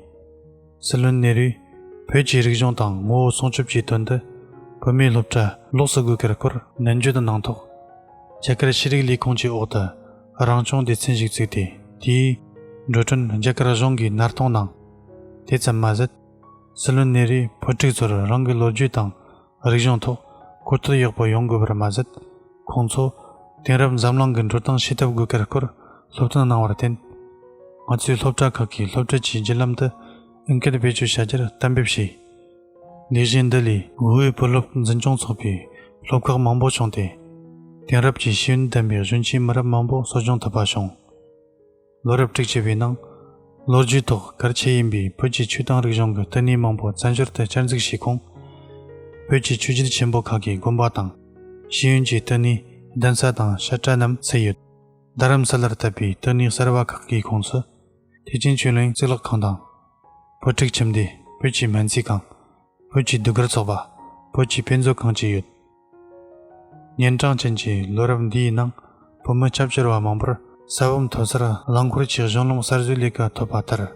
སྲིད་བློན་ནེ་རུས་བོད་ཀྱི་རིག་གཞུང་དང་ངོ་བོ་སྲུང་སྐྱོབ་ཀྱི་དོན་དུ་བོད་མིའི་སློབ་གྲྭ་ལོགས་སུ་དགོས་གལ་སྐོར་ནན་བརྗོད་གནང་ཐོག་རྒྱ་གར་ཤེས་རིག་ལས་ཁུངས་ཀྱི་འོག་ཏུ་རང་སྐྱོང་སྡེ་ཚན་ཞིག་བཙུགས་ཏེ། དེའི་འགྲོ་གྲོན་རྒྱ་གར་གཞུང་གིས་མནར་གཏོང་གནང་། དེ་ཙམ་མ་ཟད། སྲིད་བློན་ནེ་རུས་བོད་ཕྲུག་ཚོར་རང་གི་ལོ་རྒྱུས་དང་རིག་གཞུང་ཐོག་གོ་རྟོགས་ཡག་པོ་ཡོང་དགོས་པར་མ་ཟད། ཁོང་ཚོ་དེང་རབས་འཛམ་གླིང་གི་འགྲོ་སྟངས་ཤེས་ཐབས་དགོས་གལ་སྐོར་སློབ་སྟོན་གནང་བར་བརྟེན། ང་ཚོའི་སློབ་གྲྭ་ཁག་གིས་སློབ་ཁྲིད་ཀྱི་བརྒྱུད་ལམ་དུ་ཨང་ཀི་བེད་སྤྱོད་བྱ་རྒྱུར་གཏན་འབེབས་བྱས། ལས་གཞི་འདི་ལས་བོད་བོད་སློབ་འཛིན་སྐྱོང་ཚོགས་པའི་སློབ་ཁག་མང་པོ་བྱུང་སྟེ། དེང་རབས་ཀྱི་ཤེས་ཡོན་ལྡན་པའི་གཞོན་སྐྱེས་མི་རབས་མང་པོ་གསོ་སྐྱོང་ཐུབ་པ་བྱུང་། ལོ་རབས་དྲུག་ཅུ་པའི་ནང་ལོ་རྒྱུས་ཐོག་གལ་ཆེ་ཡིན་པའི་བོད་ཀྱི་ཆོས་དང་རིག་གཞུང་གི་ལྟེ་གནས་མང་པོ་བཙན་བྱོལ་དུ་བསྐྱར་འཛུགས་བྱས་ཁོངས། བོད་ཀྱི་ཆོས་བརྒྱུད་ཆེན་པོ་ཁག་གི་དགོན་པ་དང་ཤེས་ཡོན་གྱི་ལྟེ་གནས་གདན་ས་དང་བཤད་གྲྭ་རྣམས་ཚུད་ཡོད། རྡ་རམ་ས་ལར་བཏབ་པའི་ལྟེ་གནས་གསར་བ་ཁག་གི་ཁོངས་སུ། ཐེག་ཆེན་ཆོས་གླིང་གཙུག་ལག་ཁང་དང་། བོད་ཕྲུག་ཁྱིམ་སྡེ། བོད་ཀྱི་སྨན་རྩིས་ཁང་། བོད་ཀྱི་ཟློས་གར་ཚོགས་པ། བོད་ཀྱི་དཔེ་མཛོད་ཁང་བཅས་ཡོད། ཉིན་གྲངས་ཅན་གྱི་ལོ་རབས་འདིའི་ནང་བོད་མི་སྐྱབས་བཅོལ་བ་མང་པོར་ས་བབ་མཐོ་སར་རླངས་འཁོར་གྱི་གཞུང་ལམ་གསར་བཟོའི་ལས་ཀ་ཐོབ་པ་ལྟར།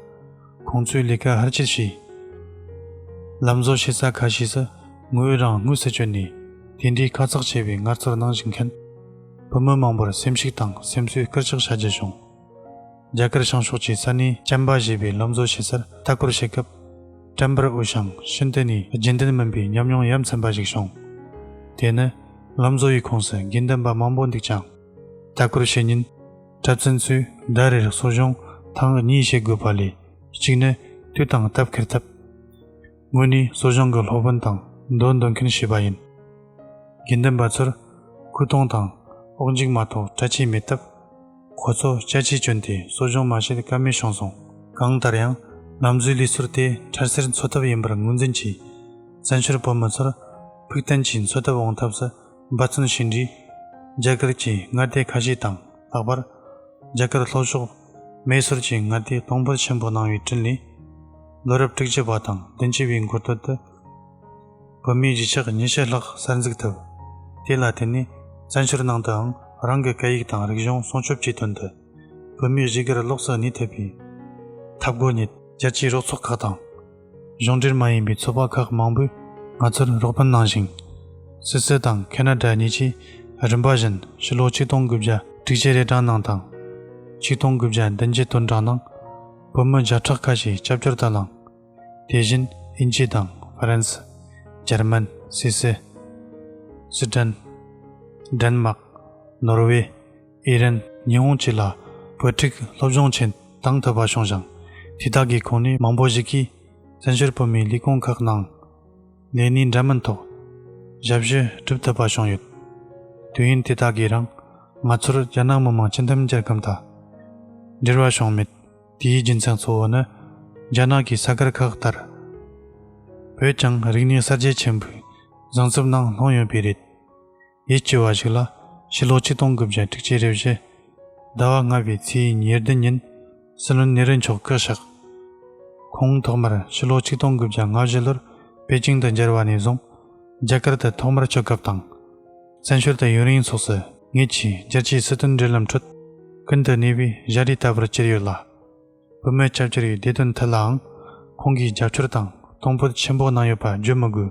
ཁོང་ཚོས་ལས་ཀ་ཧུར་བསྐྱེད་བྱས། ལམ་བཟོ་བྱེད་ས་ཁ་ཤས་སུ་ངོས་རང་དངོས་སུ་བསྐྱོད་ནས་དེ་འདྲའི་ཁ་ཚགས་ཆེ་བའི་ངལ་རྩོལ་གནང་བཞིན་མཁན་བོད་མི་མང་པོར་སེམས་ཤུགས་དང་སེམས་གསོའི་སྐུལ་ལྕག་བྱ་རྒྱུ་བྱུང་། རྒྱ་གར་བྱང་ཕྱོགས་ཀྱི་ས་གནས་ཅམ་པ་ཞེས་པའི་ལམ་བཟོ་བྱེད་སར་ལྟ་སྐོར་བྱེད་སྐབས། བཀྲམ་པར་འོས་ཤིང་ཤིན་ཏུ་ནས་རྒྱུན་ལྡན་མིན་པའི་ཉམས་མྱོང་ཡ་མཚན་པ་ཞིག་བྱུང་། དེ་ནི་ལམ་བཟོ་ཡི་ཁོངས་སུ་དགེ་འདུན་པ་མང་པོ་འདུག་ཅིང་། ལྟ་སྐོར་བྱེད་ཉིན། གྲྭ་བཙུན་ཚོས་ཟླ་རེར་གསོ་སྦྱོང་ཐེངས་གཉིས་བྱེད་དགོས་པ་ལས། གཅིག་ནི་དུས་དང་སྟབས་འཁེལ་ཐབས། དངོས་གནས་གསོ་སྦྱོང་གི་སློབ་དཔོན་དང་འདོད་འདོད་མཁན་ཞེས་པ་ཡིན། དགེ་འདུན་པ་ཚོར་སྐུ་གདུང་དང་དབུགས་འཇུག་མ་གཏོགས་གྲྭ་ཆས་མེད་སྟབས། ཁོ་ཚོ་སྐྱ་ཆས་གྱོན་ཏེ་གསོ་སྦྱོང་མ་བྱེད་ཀ་མེད་བྱུང་སོང་། གང་ལྟར་ཡང་ལམ་བཟོའི་ལུས་སྲོལ་དེ་འཕྲལ་སེལ་འཚོ་ཐབས་ཡིན་པར་ངོས་འཛིན་གྱིས། བཙན་བྱོལ་བོད་མི་ཚོར་ཕུགས་བརྟན་གྱིས་འཚོ་ཐབས་འོང་ཐབས་སུ་འབད་བརྩོན་བྱས་འདྲིས། རྒྱ་གར་གྱི་མངའ་སྡེ་ཁ་ཤས་དང་ལྷག་པར། རྒྱ་གར་ལྷོ་ཕྱོགས་མེ་སོར་གྱི་མངའ་སྡེ་གཏོང་ཕོད་ཆེན་པོ་གནང་བའི་དྲིན་ལས། ལོ་རབས་དྲུག་ཅུ་པ་དང་བདུན་ཅུ་པའི་འགོ་སྟོད་དུ། བོད་མིའི་གཞིས་ཆགས་ཉི་ཤུ་ལྷག་གསར་འཛུགས་ཐུབ། དེ་ལ་བརྟེན་ནས་བཙན་བྱོལ་ནང་དུའང་རང་གི་སྐད་ཡིག་དང་རིག་གཞུང་སྲུང་སྐྱོབ་ཀྱི་དོན་དུ། བོད་མིའི་གཞིས་སྒར་ལོགས་སུ་གནས་ཐུབ་པའི་ཐབས་བགོ་རྙེད། རྒྱལ་སྤྱིའི་རོགས་ཚོགས་ཁག་དང་། གཞུང་འབྲེལ་མ་ཡིན་པའི་ཚོགས་པ་ཁག་མང་པོས་ང་ཚོར་རོགས་ཕན་གནང་ཞིང་། སུད་སི་དང་ཁེ་ན་ཌ་གཉིས་ཀྱིས་རིམ་པ་བཞིན་ཕྱི་ལོ་ཆིག་སྟོང་དགུ་བརྒྱ་དྲུག་ཅུ་རེ་གྲངས་ནང་དང་། ཆིག་སྟོང་དགུ་བརྒྱ་བདུན་ཅུ་དོན་གྲངས་ནང་བོད་མི་བརྒྱ་ཕྲག་ཁ་ཤས་སྐྱབས་བཅོལ་དུ་ལངས། དེ་བཞིན་དབྱིན་ཇི་དང་ཧྥ་རན་སི། འཇར་མན། སུད་སི། སི་ཌན། ཌེན་མག་ནོར་ཝེ། ཨི་རན། ཉི་ཧོང་བཅས་ལ་བོད་ཕྲུག་སློབ་སྦྱོང་ཆེད་བཏང་ཐུབ་པ་བྱུང་ཞིང་། དེ་དག་གི་ཁོངས་ནས་མང་པོ་ཞིག་གིས་བཙན་བྱོལ་བོད་མིའི་ལས་ཁུངས་ཁག་ནང་ལས་གནས་འདྲ་མིན་ཐོག་ཞབས་ཞུ་སྒྲུབ་ཐུབ་པ་བྱུང་ཡོད། དུས་ཡུན་དེ་དག་གིས་རང་ང་ཚོར་རྒྱ་ནག་མི་དམངས་སྤྱི་འཐུས་མཇལ་ཁམས་དང་འབྲེལ་བ་བྱུང་མེད། དེའི་རྒྱུ་མཚན་གཙོ་བོ་ནི། རྒྱ་ནག་གི་ས་ཁུལ་ཁག་ལྟར། བོད་ཀྱང་རིག་གནས་གསར་བརྗེ་ཆེན་པོའི་གཟེངས་རྩིབ་ནང་ལྷུང་ཡོད་པས་རེད། ཡིད་སྐྱོ་བ་ཞིག་ལ། ཕྱི་ལོ་ཆིག་སྟོང་དགུ་བརྒྱ་དྲུག་ཅུ་རེ་བཞི་ཟླ་བ་ལྔ་པའི་ཚེས་ཉེར་བདུན་ཉིན་སྲིད་བློན་ནེ་རུ་མཆོག་སྐུ་གཤེགས། ཁོང་ཐོག་མར་ཕྱི་ལོ་ཆིག་སྟོང་དགུ་བརྒྱ་ལྔ་བཞི་ལོར་པེ་ཅིང་དུ་མཇལ་བ་ནས་བཟུང་རྒྱ་གར་དུ་ཐོག་མར་ཆོད་སྐབས་དང་། བཙན་བྱོལ་དུ་ཡུན་རིང་སོགས་སུ་ངེད་ཀྱིས་རྒྱལ་སྤྱིའི་སྲིད་དོན་འབྲེལ་ལམ་ཁྲོད་ཀུན་ཏུ་གནས་པའི་ཞ་རིས་ལྟ་བུར་གྱུར་ཡོད་ལ། བོད་མི་སྐྱབས་བཅོལ་བའི་བདེ་དོན་ཐད་ལའང་ཁོང་གིས་རྒྱབ་སྐྱོར་དང་གཏོང་ཕོད་ཆེན་པོ་གནང་ཡོད་པ་བརྗོད་མི་དགོས།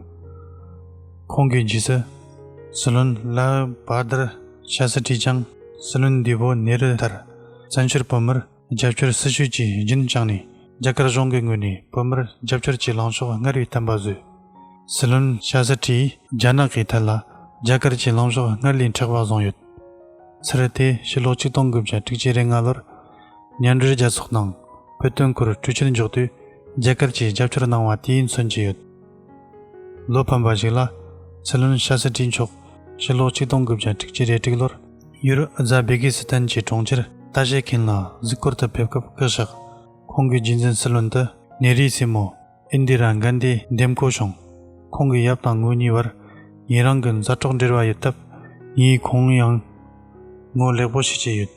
ཁོང་གི་རྗེས་སུ་སྲིད་བློན་ལལ་བྷ་དར་ཤ་སི་ཏྲིས་ཀྱང་སྲིད་བློན་འདས་པོ་ནེ་རུ་ལྟར་བཙན་བྱོལ་བོད་མིར་རྒྱབ་སྐྱོར་སྲི་ཞུ་བཅས་རྒྱུན་བསྐྱངས་ནས། རྒྱ་གར་གཞུང་གི་ངོས་ནས་བོད་མིར་རྒྱབ་སྐྱོར་གྱི་ལངས་ཕྱོགས་སྔར་བས་བརྟན་པ་བཟོས། སྲིད་བློན་ཤ་སི་ཏྲིས་རྒྱ་ནག་གི་ཐད་ལ་རྒྱ་གར་གྱི་ལངས་ཕྱོགས་སྔར་ལས་མཁྲེགས་པ་བཟུང་ཡོད། ཚུལ་དེ་ཕྱི་ལོ་ཆིག་སྟོང་དགུ་བརྒྱ་དྲུག་ཅུ་རེ་ལྔ་ལོར་མཉམ་འབྲེལ་རྒྱལ་ཚོགས་ནང་བོད་དོན་སྐོར་གྲོས་ཆོད་འཇོག་དུས་རྒྱ་གར་གྱིས་རྒྱབ་སྐྱོར་གནང་བ་དེས་མཚོན་གྱི་ཡོད། ལོ་ཕམ་པ་ཞིག་ལ། སྲིད་བློན་ཤ་སི་ཏྲི་མཆོག་ཕྱི་ལོ་ཆིག་སྟོང་དགུ་བརྒྱ་དྲུག་ཅུ་རེ་དྲུག་ལོར་ཡུ་རོབ་རྫ་བེ་ཀི་སི་ཐན་གྱི་གྲོང་ཁྱེར་ཏཱ་ཞེ་ཁིན་ལ་གཟིགས་སྐོར་དུ་ཕེབས་སྐབས་སྐུ་གཤེགས། ཁོང་གི་རྗེས་འཛིན་སྲིད་བློན་དུ་ནེ་རུའི་སྲས་མོ་ཨིན་དི་ར་གྷན་དྷི་འདེམས་བསྐོ་བྱུང་། ཁོང་གི་ཡབ་དང་ངོ་གཉིས་བར་ཡུན་རིང་གི་མཛའ་གྲོགས་འབྲེལ་བ་ཡོད་སྟབས། ངས་ཁོང་ཡང་ངོ་ལེགས་པོ་ཤེས་ཀྱི་ཡོད།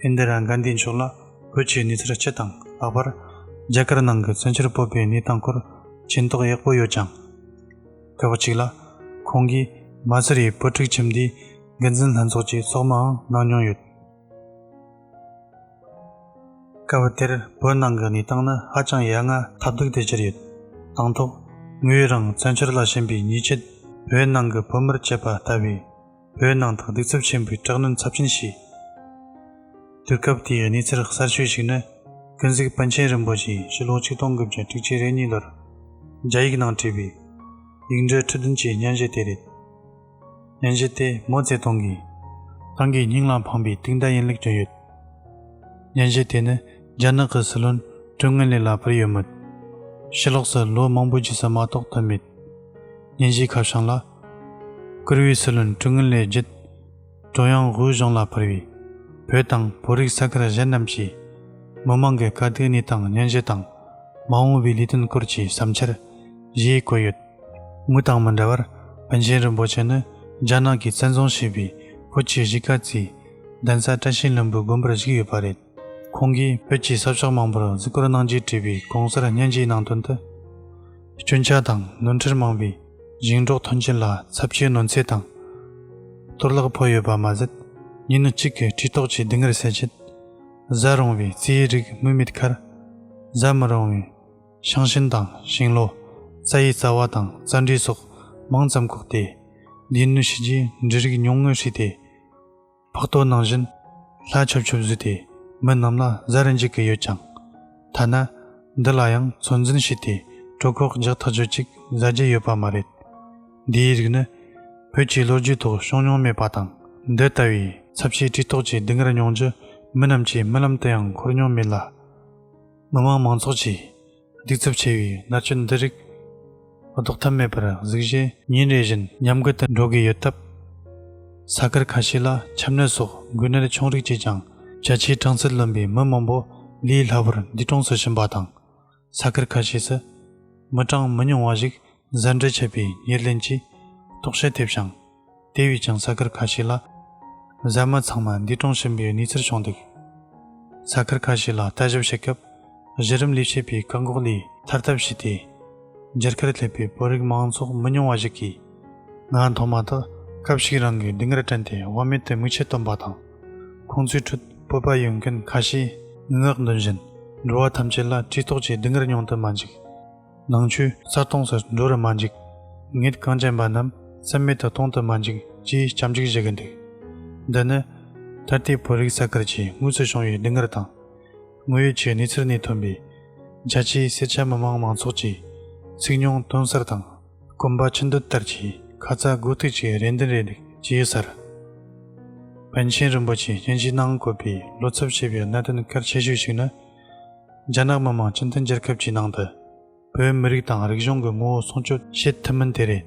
ཨིན་དི་ར་གྷན་དྷི་མཆོག་ལ་བོད་ཀྱི་གནས་ཚུལ་སྤྱི་དང་ལྷག་པར་རྒྱ་གར་ནང་གི་བཙན་བྱོལ་བོད་པའི་གནས་སྟངས་སྐོར་མཁྱེན་རྟོགས་ཡག་པོ་ཡོད་ཅིང་། སྐབས་གཅིག་ལ་ཁོང་གིས་མ་སུ་རིའི་བོད་ཕྲུག་ཁྱིམ་སྡེའི་འགན་འཛིན་ལྷན་ཚོགས་ཀྱི་ཚོགས་མིའང་གནང་མྱོང་ཡོད། སྐབས་དེར་བོད་ནང་གི་གནས་སྟངས་ནི་ཧ་ཅང་ཡ་ང་ཐབས་སྡུག་ཏུ་གྱུར་ཡོད། དང་ཐོག་ངོས་རང་བཙན་བྱོལ་ལ་ཕྱིན་པའི་ཉེས་ཆད་བོད་ནང་གི་བོད་མིར་བཅད་པ་ལྟ་བུའི་བོད་ནང་དུ་གདུག་རྩུབ་ཆེན་པོའི་དྲག་གནོན་ཚབས་ཆེན་བྱས། དུས་སྐབས་དེའི་གནས་ཚུལ་གསར་ཤོས་ཤིག་ནི། ཀུན་གཟིགས་པཎ་ཆེན་རིན་པོ་ཆེས་ཕྱི་ལོ་ཆིག་སྟོང་དགུ་བརྒྱ་དྲུག་ཅུ་རེ་གཉིས་ལོར་རྒྱ་ཡིག་ནང་བྲིས་པའི་ཡིག་འབྲུ་ཁྲི་བདུན་གྱི་སྙན་ཞུ་དེ་རེད། སྙན་ཞུ་དེ་མའོ་ཙེ་ཏུང་གིས་ཏང་གི་སྙིང་ལ་འཕངས་པའི་དུག་མདའ་ཡིན་ལུགས་བསྐྱོན་ཡོད། སྙན་ཞུ་དེ་ནི་རྒྱ་ནག་གི་སྲིད་བློན་ཀྲུང་ངུན་ལེ་ལ་ཕུལ་ཡོད་མོད། ཕྱི་ལོགས་སུ་ལོ་མང་པོའི་རྗེས་སུ་མ་གཏོགས་ཐོན་མེད། སྙན་ཞུའི་ཁ་བྱང་ལ། བཀུར་འོས་སྲིད་བློན་ཀྲུང་ངུན་ལེ་བརྒྱུད། ཀྲུང་དབྱང་དབུས་གཞུང་ལ་ཕུལ་བའི་བོད་དང་བོད་རིགས་ས་ཁུལ་གཞན་རྣམས་ཀྱི་མི་མང་གི་དཀའ་སྡུག་གནས་སྟངས་སྙན་ཞུ་དང་། མ་འོངས་པའི་ལས་དོན་སྐོར་གྱི་བསམ་འཆར་ཞེས་བཀོད་ཡོད། ངོས་དང་མི་འདྲ་བར་པཎ་ཆེན་རིན་པོ་ཆེ་ནི་རྒྱ་ནག་གིས་བཙན་བཟུང་བྱས་པའི་བོད་ཀྱི་གཞིས་ཀ་རྩེའི་གདན་ས་བཀྲ་ཤིས་ལྷུན་པོའི་དགོན་པར་བཞུགས་ཡོད་པ་རེད། ཁོང་གིས་བོད་ཀྱི་ས་ཕྱོགས་མང་པོར་གཟིགས་སྐོར་གནང་རྗེས་བྲིས་པའི་གོང་གསལ་སྙན་ཞུའི་ནང་དོན་དུ། སྐྱོན་ཆ་དང་ནོར་འཁྲུལ་མང་བའི་ཞིང་འབྲོག་ཐོན་སྐྱེད་ལ་ཚབས་ཆེའི་གནོད་འཚེ་དང་གཏོར་བརླག་ཕོག་ཡོད་པ་མ་ཟད། ཉིན་གཅིག་གི་བཀྲེས་ལྟོགས་ཀྱི་སྡུག་བསྔལ་སེལ་ཆེད། བཟའ་རུང་བའི་རྩིའི་རིགས་སྨོས་མེད་ཁར། བཟའ་མི་རུང་བའི་ཤིང་ཤུན་དང་ཤིང་ལོ། རྩྭ་ཡི་རྩ་བ་དང་རྩྭ་འབྲས་སོགས་མང་ཙམ་བཀོག་སྟེ། ལས་སྣོན་བྱས་རྗེས་འབྲུ་རིགས་ཉུང་ངུ་བསྲེས་ཏེ། ཕག་ཏོ་ནང་བཞིན་ལྷ་ཆོབ་ཆོབ་བཟོས་ཏེ་མི་རྣམས་ལ་བཟའ་རུ་འཇུག་གི་ཡོད་ཀྱང་། ཐ་ན་འདི་ལ་ཡང་ཚོད་འཛིན་བྱས་ཏེ་གྲོད་ཁོག་རྒྱགས་ཐག་ཆོད་ཅིག་ཟ་རྒྱུ་ཡོད་པ་མ་རེད། འདིའི་རིགས་ནི་བོད་ཀྱི་ལོ་རྒྱུས་ཐོག་བྱུང་མྱོང་མེད་པ་དང་། འདི་ལྟ་བུའི་ཚབས་ཆེའི་བཀྲེས་ལྟོགས་ཀྱི་སྡུག་བསྔལ་མྱོང་རྒྱུ་མི་རྣམས་ཀྱིས་རྨི་ལམ་དུ་ཡང་འཁོར་མྱོང་མེད་ལ། མི་དམངས་མང་ཚོགས་ཀྱིས། གདུག་རྩུབ་ཆེ་བའི་མནར་གཅོད་འདི་རིགས་ལྡོག་ཐབས་མེད་པར་གཟིགས་རྗེས་ཉིན་རེ་བཞིན་ཉམས་རྒུད་དུ་འགྲོ་གི་ཡོད་སྟབས། ས་ཁུལ་ཁ་ཤས་ལ་ཆམ་ནད་སོགས་འགོས་ནད་ཆུང་རིགས་ཀྱིས་ཀྱང་བྱ་ཆས་གྲང་ཚད་ལོན་པའི་མི་མང་པོ་ལས་སླ་བོར་འདས་གྲོངས་སུ་ཕྱིན་པ་དང་། ས་ཁུལ་ཁ་ཤས་སུ་མི་གྲངས་མི་ཉུང་བ་ཞིག་བཟའ་འབྲུ་ཆད་པའི་ཉེར་ལེན་གྱིས་ལྟོགས་ཤི་ཐེབས་ཤིང་། དེ་བས་ཀྱང་ས་ཁུལ་ཁ་ཤས་ལ་བཟའ་མི་ཚང་མ་འདས་གྲོངས་ཕྱིན་པའི་གནས་ཚུལ་བྱུང་འདུག་ས་ཁུལ་ཁ་ཤས་ལ་ལྟ་ཞིབ་བྱེད་སྐབས་གཞི་རིམ་ལས་བྱེད་པའི་བཀག་འགོག་ལས་ཐར་ཐབས་བྱས་ཏེ། མཇལ་ཁར་སླེབས་པའི་བོད་རིགས་མང་ཚོགས་མི་ཉུང་བ་ཞིག་གིས། ང་མཐོང་མ་ཐག་སྐབས་ཤིག་རིང་གི་སྡུག་བསྔལ་དྲན་ཏེ་དབང་མེད་དུ་མིག་ཆུ་བཏོན་པ་དང་། ཁོང་ཚོའི་ཁྲོད་བོད་པ་ཡོད་མཁན་ཁ་ཤས་ངུ་ངག་འདོན་བཞིན། འགྲོ་བ་ཐམས་ཅད་ལ་བཀྲེས་ལྟོགས་ཀྱི་སྡུག་བསྔལ་མྱོང་དུ་མ་འཇུག་ནང་ཆོས་རྩ་སྟོངས་སུ་འགྲོ་རུ་མ་འཇུག་ངེད་གངས་ཅན་པ་རྣམས་རྩ་མེད་དུ་གཏོང་དུ་མ་འཇུག་ཅེས་སྐྱབས་འཇུག་ཞུ་གི་འདུག་འདི་ནི་ད་ལྟའི་བོད་རིགས་ས་ཁུལ་གྱི་དངོས་སུ་བྱུང་བའི་སྡུག་བསྔལ་དང་། དངོས་ཡོད་ཀྱི་གནས་ཚུལ་ནས་ཐོན་པའི་རྒྱ་ཆེའི་སེར་སྐྱ་མི་མང་མང་ཚོགས་ཀྱི་ཚིག་ཉུང་དོན་གསལ་དང་། སྐོམ་པ་ཆུ་འདོད་ལྟར་གྱི་ཁ་ཚ་དགོས་གཏུགས་ཀྱི་རེ་འདུན་རེ་ལུགས་ཀྱི་གསར། པཎ་ཆེན་རིན་པོ་ཆེའི་སྙན་ཞུའི་ནང་བཀོད་པའི་བློ་འཚབ་ཆེ་བའི་གནད་དོན་གལ་ཆེ་ཤོས་ཤིག་ནི། རྒྱ་ནག་མི་དམངས་སྤྱི་མཐུན་རྒྱལ་ཁབ་ཀྱི་ནང་དུ། བོད་མི་རིགས་དང་རིག་གཞུང་གི་ངོ་བོ་སྲུང་སྐྱོབ་བྱེད་ཐུབ་མིན་དེ་རེད།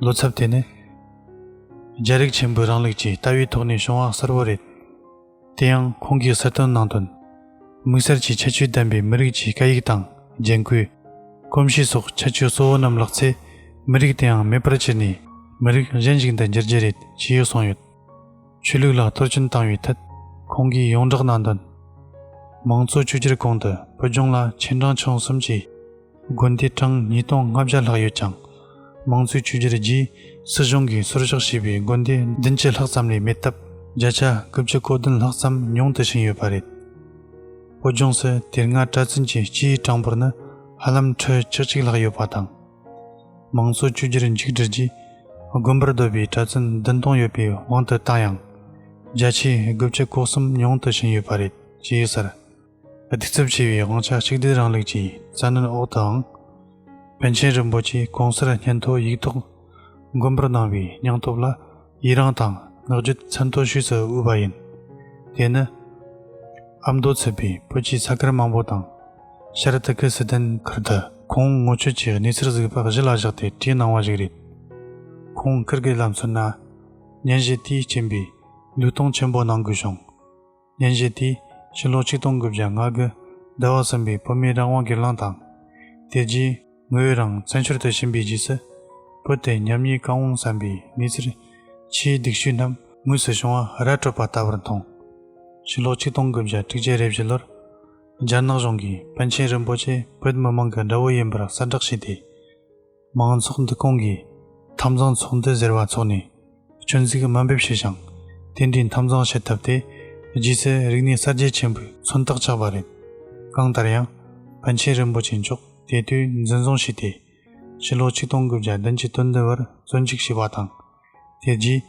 བློ་འཚབ་དེ་ནི། རྒྱ་རིགས་ཆེན་པོའི་རིང་ལུགས་ཀྱི་ལྟ་བའི་ཐོག་ནས་བྱུང་བ་གསལ་པོ་རེད། དེ་ཡང་ཁོང་གིས་གསལ་སྟོན་གནང་དོན། དམིགས་བསལ་གྱི་ཁྱད་ཆོས་ལྡན་པའི་མི་རིགས་ཀྱི་སྐད་ཡིག་དང་རྒྱན་གོས། སྤོམ་ཤེས་སོགས་ཁྱད་ཆོས་གཙོ་བོ་རྣམས་བརླག་ཚེ། མི་རིགས་དེའང་མེད་པར་གྱུར་ནས། མི་རིགས་གཞན་ཞིག་ཏུ་འགྱུར་རྒྱུ་རེད་ཅེས་གསུངས་ཡོད། ཆོས་ལུགས་ལ་གཏོར་སྐྱོན་བཏང་བའི་ཐད། ཁོང་གིས་ཡོངས་གྲགས་ནང་དོན། དམངས་གཙོ་བཅོས་བསྒྱུར་གོང་དུ་བོད་ལྗོངས་ལ་ཆེ་འབྲིང་ཆུང་གསུམ་གྱི་དགོན་སྡེ་གྲངས་ཉིས་སྟོང་ལྔ་བརྒྱ་ལྷག་ཡོད་ཅིང་། དམངས་གཙོའི་བཅོས་བསྒྱུར་རྗེས་སྲིད་གཞུང་གིས་སོར་བཞག་བྱས་པའི་དགོན་སྡེ་བདུན་ཅུ་ལྷག་ཙམ་ལས་མེད་སྟབས། བརྒྱ་ཆ་དགུ་བཅུ་གོ་བདུན་ལྷག་ཙམ་ཉུང་དུ་ཕྱིན་ཡོད་པ་རེད། བོད་ལྗོངས་སུ་དེ་སྔ་གྲྭ་བཙུན་གྱི་སྤྱིའི་གྲངས་འབོར་ནི་ཧ་ལམ་ཁྲི་བཅུ་གཅིག་ལྷག་ཡོད་པ་དང་། དམངས་གཙོ་བཅོས་བསྒྱུར་མཇུག་བསྒྲིལ་རྗེས་དགོན་པར་སྡོད་པའི་གྲྭ་བཙུན་བདུན་སྟོང་ཡོད་པའི་དབང་དུ་བཏང་ཡང་། བརྒྱ་ཆའི་དགུ་བཅུ་གོ་གསུམ་ཉུང་དུ་ཕྱིན་ཡོད་པ་རེད་ཅེས་ཟེར། གདུག་རྩུབ་ཆེ་བའི་དབང་ཆ་གཅིག་སྡུད་རིང་ལུགས་ཀྱི་བཙན་གནོན་འོག་ཏུའང་། པཎ་ཆེན་རིན་པོ་ཆེས་གོང་གསལ་སྙན་ཐོ་ཡིག་ཐོག་མགོན་པོར་གནང་བའི་སྙིང་སྟོབས་ལ་ཡི་རངས་དང་བསྔགས་བརྗོད་མཚན་ཐོ་ཞུས་སུ་འོས་པ་ཡིན། དེ་ནི། ཨ་མདོ་ཚུད་པའི་བོད་ཀྱི་ས་ཁུལ་མང་པོ་དང་། ཤར་ཏུར་ཀི་སི་ཐན་ཁུལ་དུ་ཁོང་ངོ་སྤྲོད་ཀྱི་གནས་ཚུལ་གཟིགས་པ་གཞི་ལ་བཞག་སྟེ་བྲིས་གནང་བ་ཞིག་རེད། ཁོང་ཁིར་གི་ལམ་སོན་ན། སྙན་ཞུ་དེའི་རྐྱེན་པས་ལུས་གཏོང་ཆེན་པོ་གནང་དགོས་བྱུང་། སྙན་ཞུ་དེས་ཕྱི་ལོ་ཆིག་སྟོང་དགུ་བརྒྱ་ལྔ་དགུ་ཟླ་བ་གསུམ་པའི་བོད་མིའི་རང་དབང་སྒེར་ལངས་དང་། དེ་རྗེས་ངོས་རང་བཙན་བྱོལ་དུ་ཕྱིན་པའི་རྗེས་སུ། བོད་དེ་ཉམས་ཉེས་གང་འོང་བསམ་པའི་གནས་ཚུལ། ཆེས་སྡུག་ཤོས་རྣམས་དངོས་སུ་བྱུང་བ་ར་སྤྲོད་པ་ལྟ་བུར་མཐོང་། ཕྱི་ལོ་ཆིག་སྟོང་དགུ་བརྒྱ་དྲུག་ཅུ་རེ་བཞི་ལོར། རྒྱ་ནག་གཞུང་གིས་པཎ་ཆེན་རིན་པོ་ཆེ་བོད་མི་མང་གི་དགྲ་བོ་ཡིན་པར་གསལ་བསྒྲགས་བྱས་ཏེ། མང་ཚོགས་འདུ་ཁང་གིས་འཐབ་འཛིང་ཚོགས་འདུ་ཟེར་བ་འཚོགས་ནས། སྐྱོན་འཛུགས་དམའ་འབེབས་བྱས་ཤིང་། དེ་འདྲའི་འཐབ་འཛིང་བྱེད་ཐབས་དེ་རྗེས་སུ་རིག་གནས་གསར་བརྗེ་ཆེན་པོའི་མཚོན་རྟགས་ཆགས་པ་རེད། གང་ལྟར་ཡང་། པཎ་ཆེན་རིན་པོ་ཆེ་མཆོག་དེ་དུས་འཛིན་བཟུང་བྱས་ཏེ། ཕྱི་ལོ་ཆིག་སྟོང་དགུ་བརྒྱ་བདུན་ཅུ་དོན་བདུན་བར་བཙོན་འཇུག་བྱས་པ་དང་། དེ་རྗེས།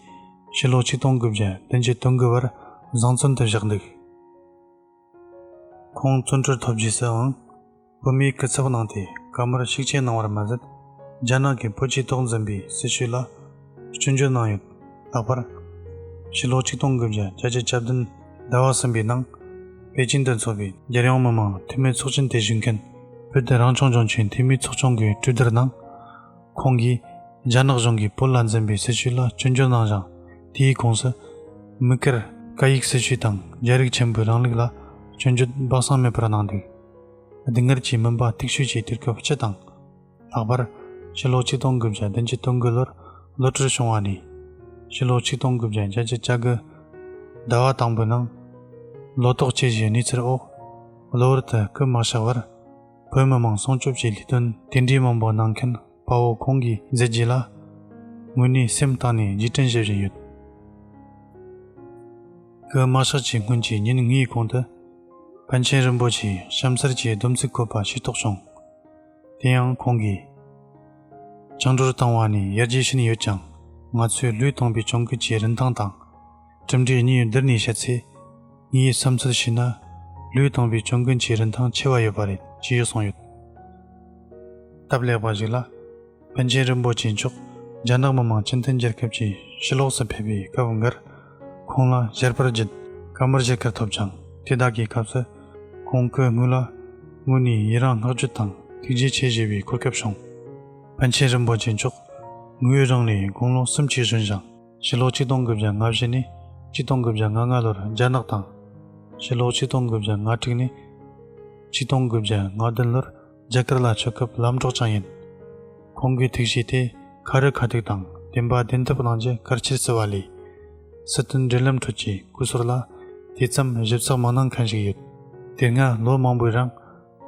ཕྱི་ལོ་ཆིག་སྟོང་དགུ་བརྒྱ་བདུན་ཅུ་དོན་དགུ་བར་བཟང་བཙོན་དུ་བཞག་འདུག་ཁོང་བཙོན་གྲོལ་ཐོབ་རྗེས་སུའང་། བོད་མིའི་སྐུ་ཚབ་གནང་སྟེ་བཀའ་མོལ་ཤུགས་ཆེ་གནང་བར་མ་ཟད། རྒྱ་ནག་གིས་བོད་ཀྱིས་དོགས་འཛིན་པའི་སྲིད་བྱུས་ལ་སྐྱོན་བརྗོད་གནང་ཡོད། ལྷག་པར། ཕྱི་ལོ་ཆིག་སྟོང་དགུ་བརྒྱ་བརྒྱད་ཅུ་གྱ་བདུན་ཟླ་བ་གསུམ་པའི་ནང་། པེ་ཅིན་དུ་འཚོགས་པའི་རྒྱལ་ཡོངས་མི་མང་འཐུས་མི་ཚོགས་ཆེན་དེ་ཞུགས་མཁན་བོད་དུ་རང་སྐྱོང་ལྗོངས་ཀྱི་འཐུས་མིའི་ཚོགས་ཆུང་གི་གྲོས་བསྡུར་ནང་། ཁོང་གིས་རྒྱ་ནག་གཞུང་གིས་བོད་ལ་འཛིན་པའི་སྲིད་བྱུས་ལ་སྐྱོན་བརྗོད་གནང་ཞིང་། དེའི་ཁོངས་སུ། དམིགས་བཀར་སྐད་ཡིག་སྲིད་བྱུས་དང་རྒྱལ་རིགས་ཆེན་པོའི་རིང་ལུགས་ལ་སྐྱོན་བརྗོད་སྦ་གསང་མེད་པར་གནང་འདུག་སྡུག་བསྔལ་གྱི་མུན་པ་གཏུག་ཤོས་ཀྱི་དུས་སྐབས་སྤྱི་དང་། ལྷག་པར། ཕྱི་ལོ་ཆིག་སྟོང་དགུ་བརྒྱ་བདུན་ཅུ་དོན་དགུ་ལོར་གློད་བཀྲོལ་བྱུང་བ་ནས། ཕྱི་ལོ་ཆིག་སྟོང་དགུ་བརྒྱ་བརྒྱད་ཅུ་གྱ་དགུ་ཟླ་བ་དང་པོའི་ནང་། ལོ་ཏོག་ཅེས་བཞིའི་གནས་ཚུལ་འོག་གློ་བུར་དུ་སྐུ་མ་གཤེགས་བར། བོད་མི་མང་སྲུང་སྐྱོབ་ཀྱི་ལས་དོན་དེ་འདྲའི་མང་པོ་གནང་མཁན་དཔའ་བོ་ཁོང་གི་མཛད་རྗེས་ལ། དངོས་གནས་སེམས་གཏིང་ནས་རྗེས་དྲན་ཞུ་བཞིན་ཡོད། སྐུ་མ་གཤེགས་ཀྱི་སྔོན་གྱི་ཉིན་ལྔའི་གོང་དུ། པཎ་ཆེན་རིན་པོ་ཆེས་གཤམ་གསལ་གྱི་སྡོམ་ཚིག་བཀོད་པ་ཤེས་རྟོགས་བྱུང་། དེ་ཡང་ཁོང་གིས། བཅིངས་འགྲོལ་བཏང་བ་ནས་ཡར་རྒྱས་ཕྱིན་ཡོད་ཀྱང་། ང་ཚོས་ལུས་དང་པོའི་གྱོང་གུད་ཀྱི་རིན་ཐང་དང་། གྲུབ་འབྲས་གཉིས་བསྡུར་ནས་བཤད་ཚེ། ངའི་བསམ་ཚུལ་བྱས་ན། ལུས་དང་པོའི་གྱོང་གུད་ཀྱི་རིན་ཐང་ཆེ་བ་ཡོད་པ་རེད་ཅེས་གསུངས་ཡོད། སྟབས་ལེགས་པ་ཞིག་ལ། པཎ་ཆེན་རིན་པོ་ཆེ་མཆོག་རྒྱ་ནག་མི་དམངས་སྤྱི་མཐུན་རྒྱལ་ཁབ་ཀྱི་ཕྱི་ལོགས་སུ་ཕེབས་པའི་སྐབས་འགར། ཁོང་ལ་བྱ་བར་བརྒྱུད་བཀའ་མོལ་བཞེས་ཁུལ་ཐོབ་ཅིང་། དེ་དག་གི་སྐབས་སུ། ཁོང་སྐུ་དངོས་ལ་དངོས་ནས་ཡི་རང་བསྔགས་བརྗོད་དང་ཐུགས་རྗེ་ཆེ་ཞུ་བའི་གོ་སྐབས་བྱུང་། པཎ་ཆེན་རིན་པོ་ཆེ་མཆོག་ངོས་རང་ལས་དགུང་ལོ་གསུམ་གྱིས་གཞོན་ཞིང་། ཕྱི་ལོ་ཆིག་སྟོང་དགུ་བརྒྱ་ལྔ་བཞི་ནས་ཆིག་སྟོང་དགུ་བརྒྱ་ལྔ་ལྔ་ལོར་རྒྱ་ནག་དང་། ཕྱི་ལོ་ཆིག་སྟོང་དགུ་བརྒྱ་ལྔ་དྲུག་ནས་ཆིག་སྟོང་དགུ་བརྒྱ་ལྔ་བདུན་ལོར་རྒྱ་གར་ལ་ཆོས་སྐུ་ལམ་གྲོགས་ཀྱང་ཡིན། ཁོང་གི་ཐུགས་བཞེད་དེ་ཁ་རི་ཁ་ཐུག་དང་བདེན་པ་བདེན་ཐུབ་གནང་རྒྱུ་གལ་ཆེར་བརྩི་བ་ལས། སྲིད་དོན་འབྲེལ་ལམ་ཁྲོད་ཀྱི་སྐུ་སྲོལ་ལ་དེ་ཙམ་ཞིབ་ཚགས་མི་གནང་མཁན་ཞིག་ཡོད། དེ་སྔ་ལོ་མང་པོའི་རིང་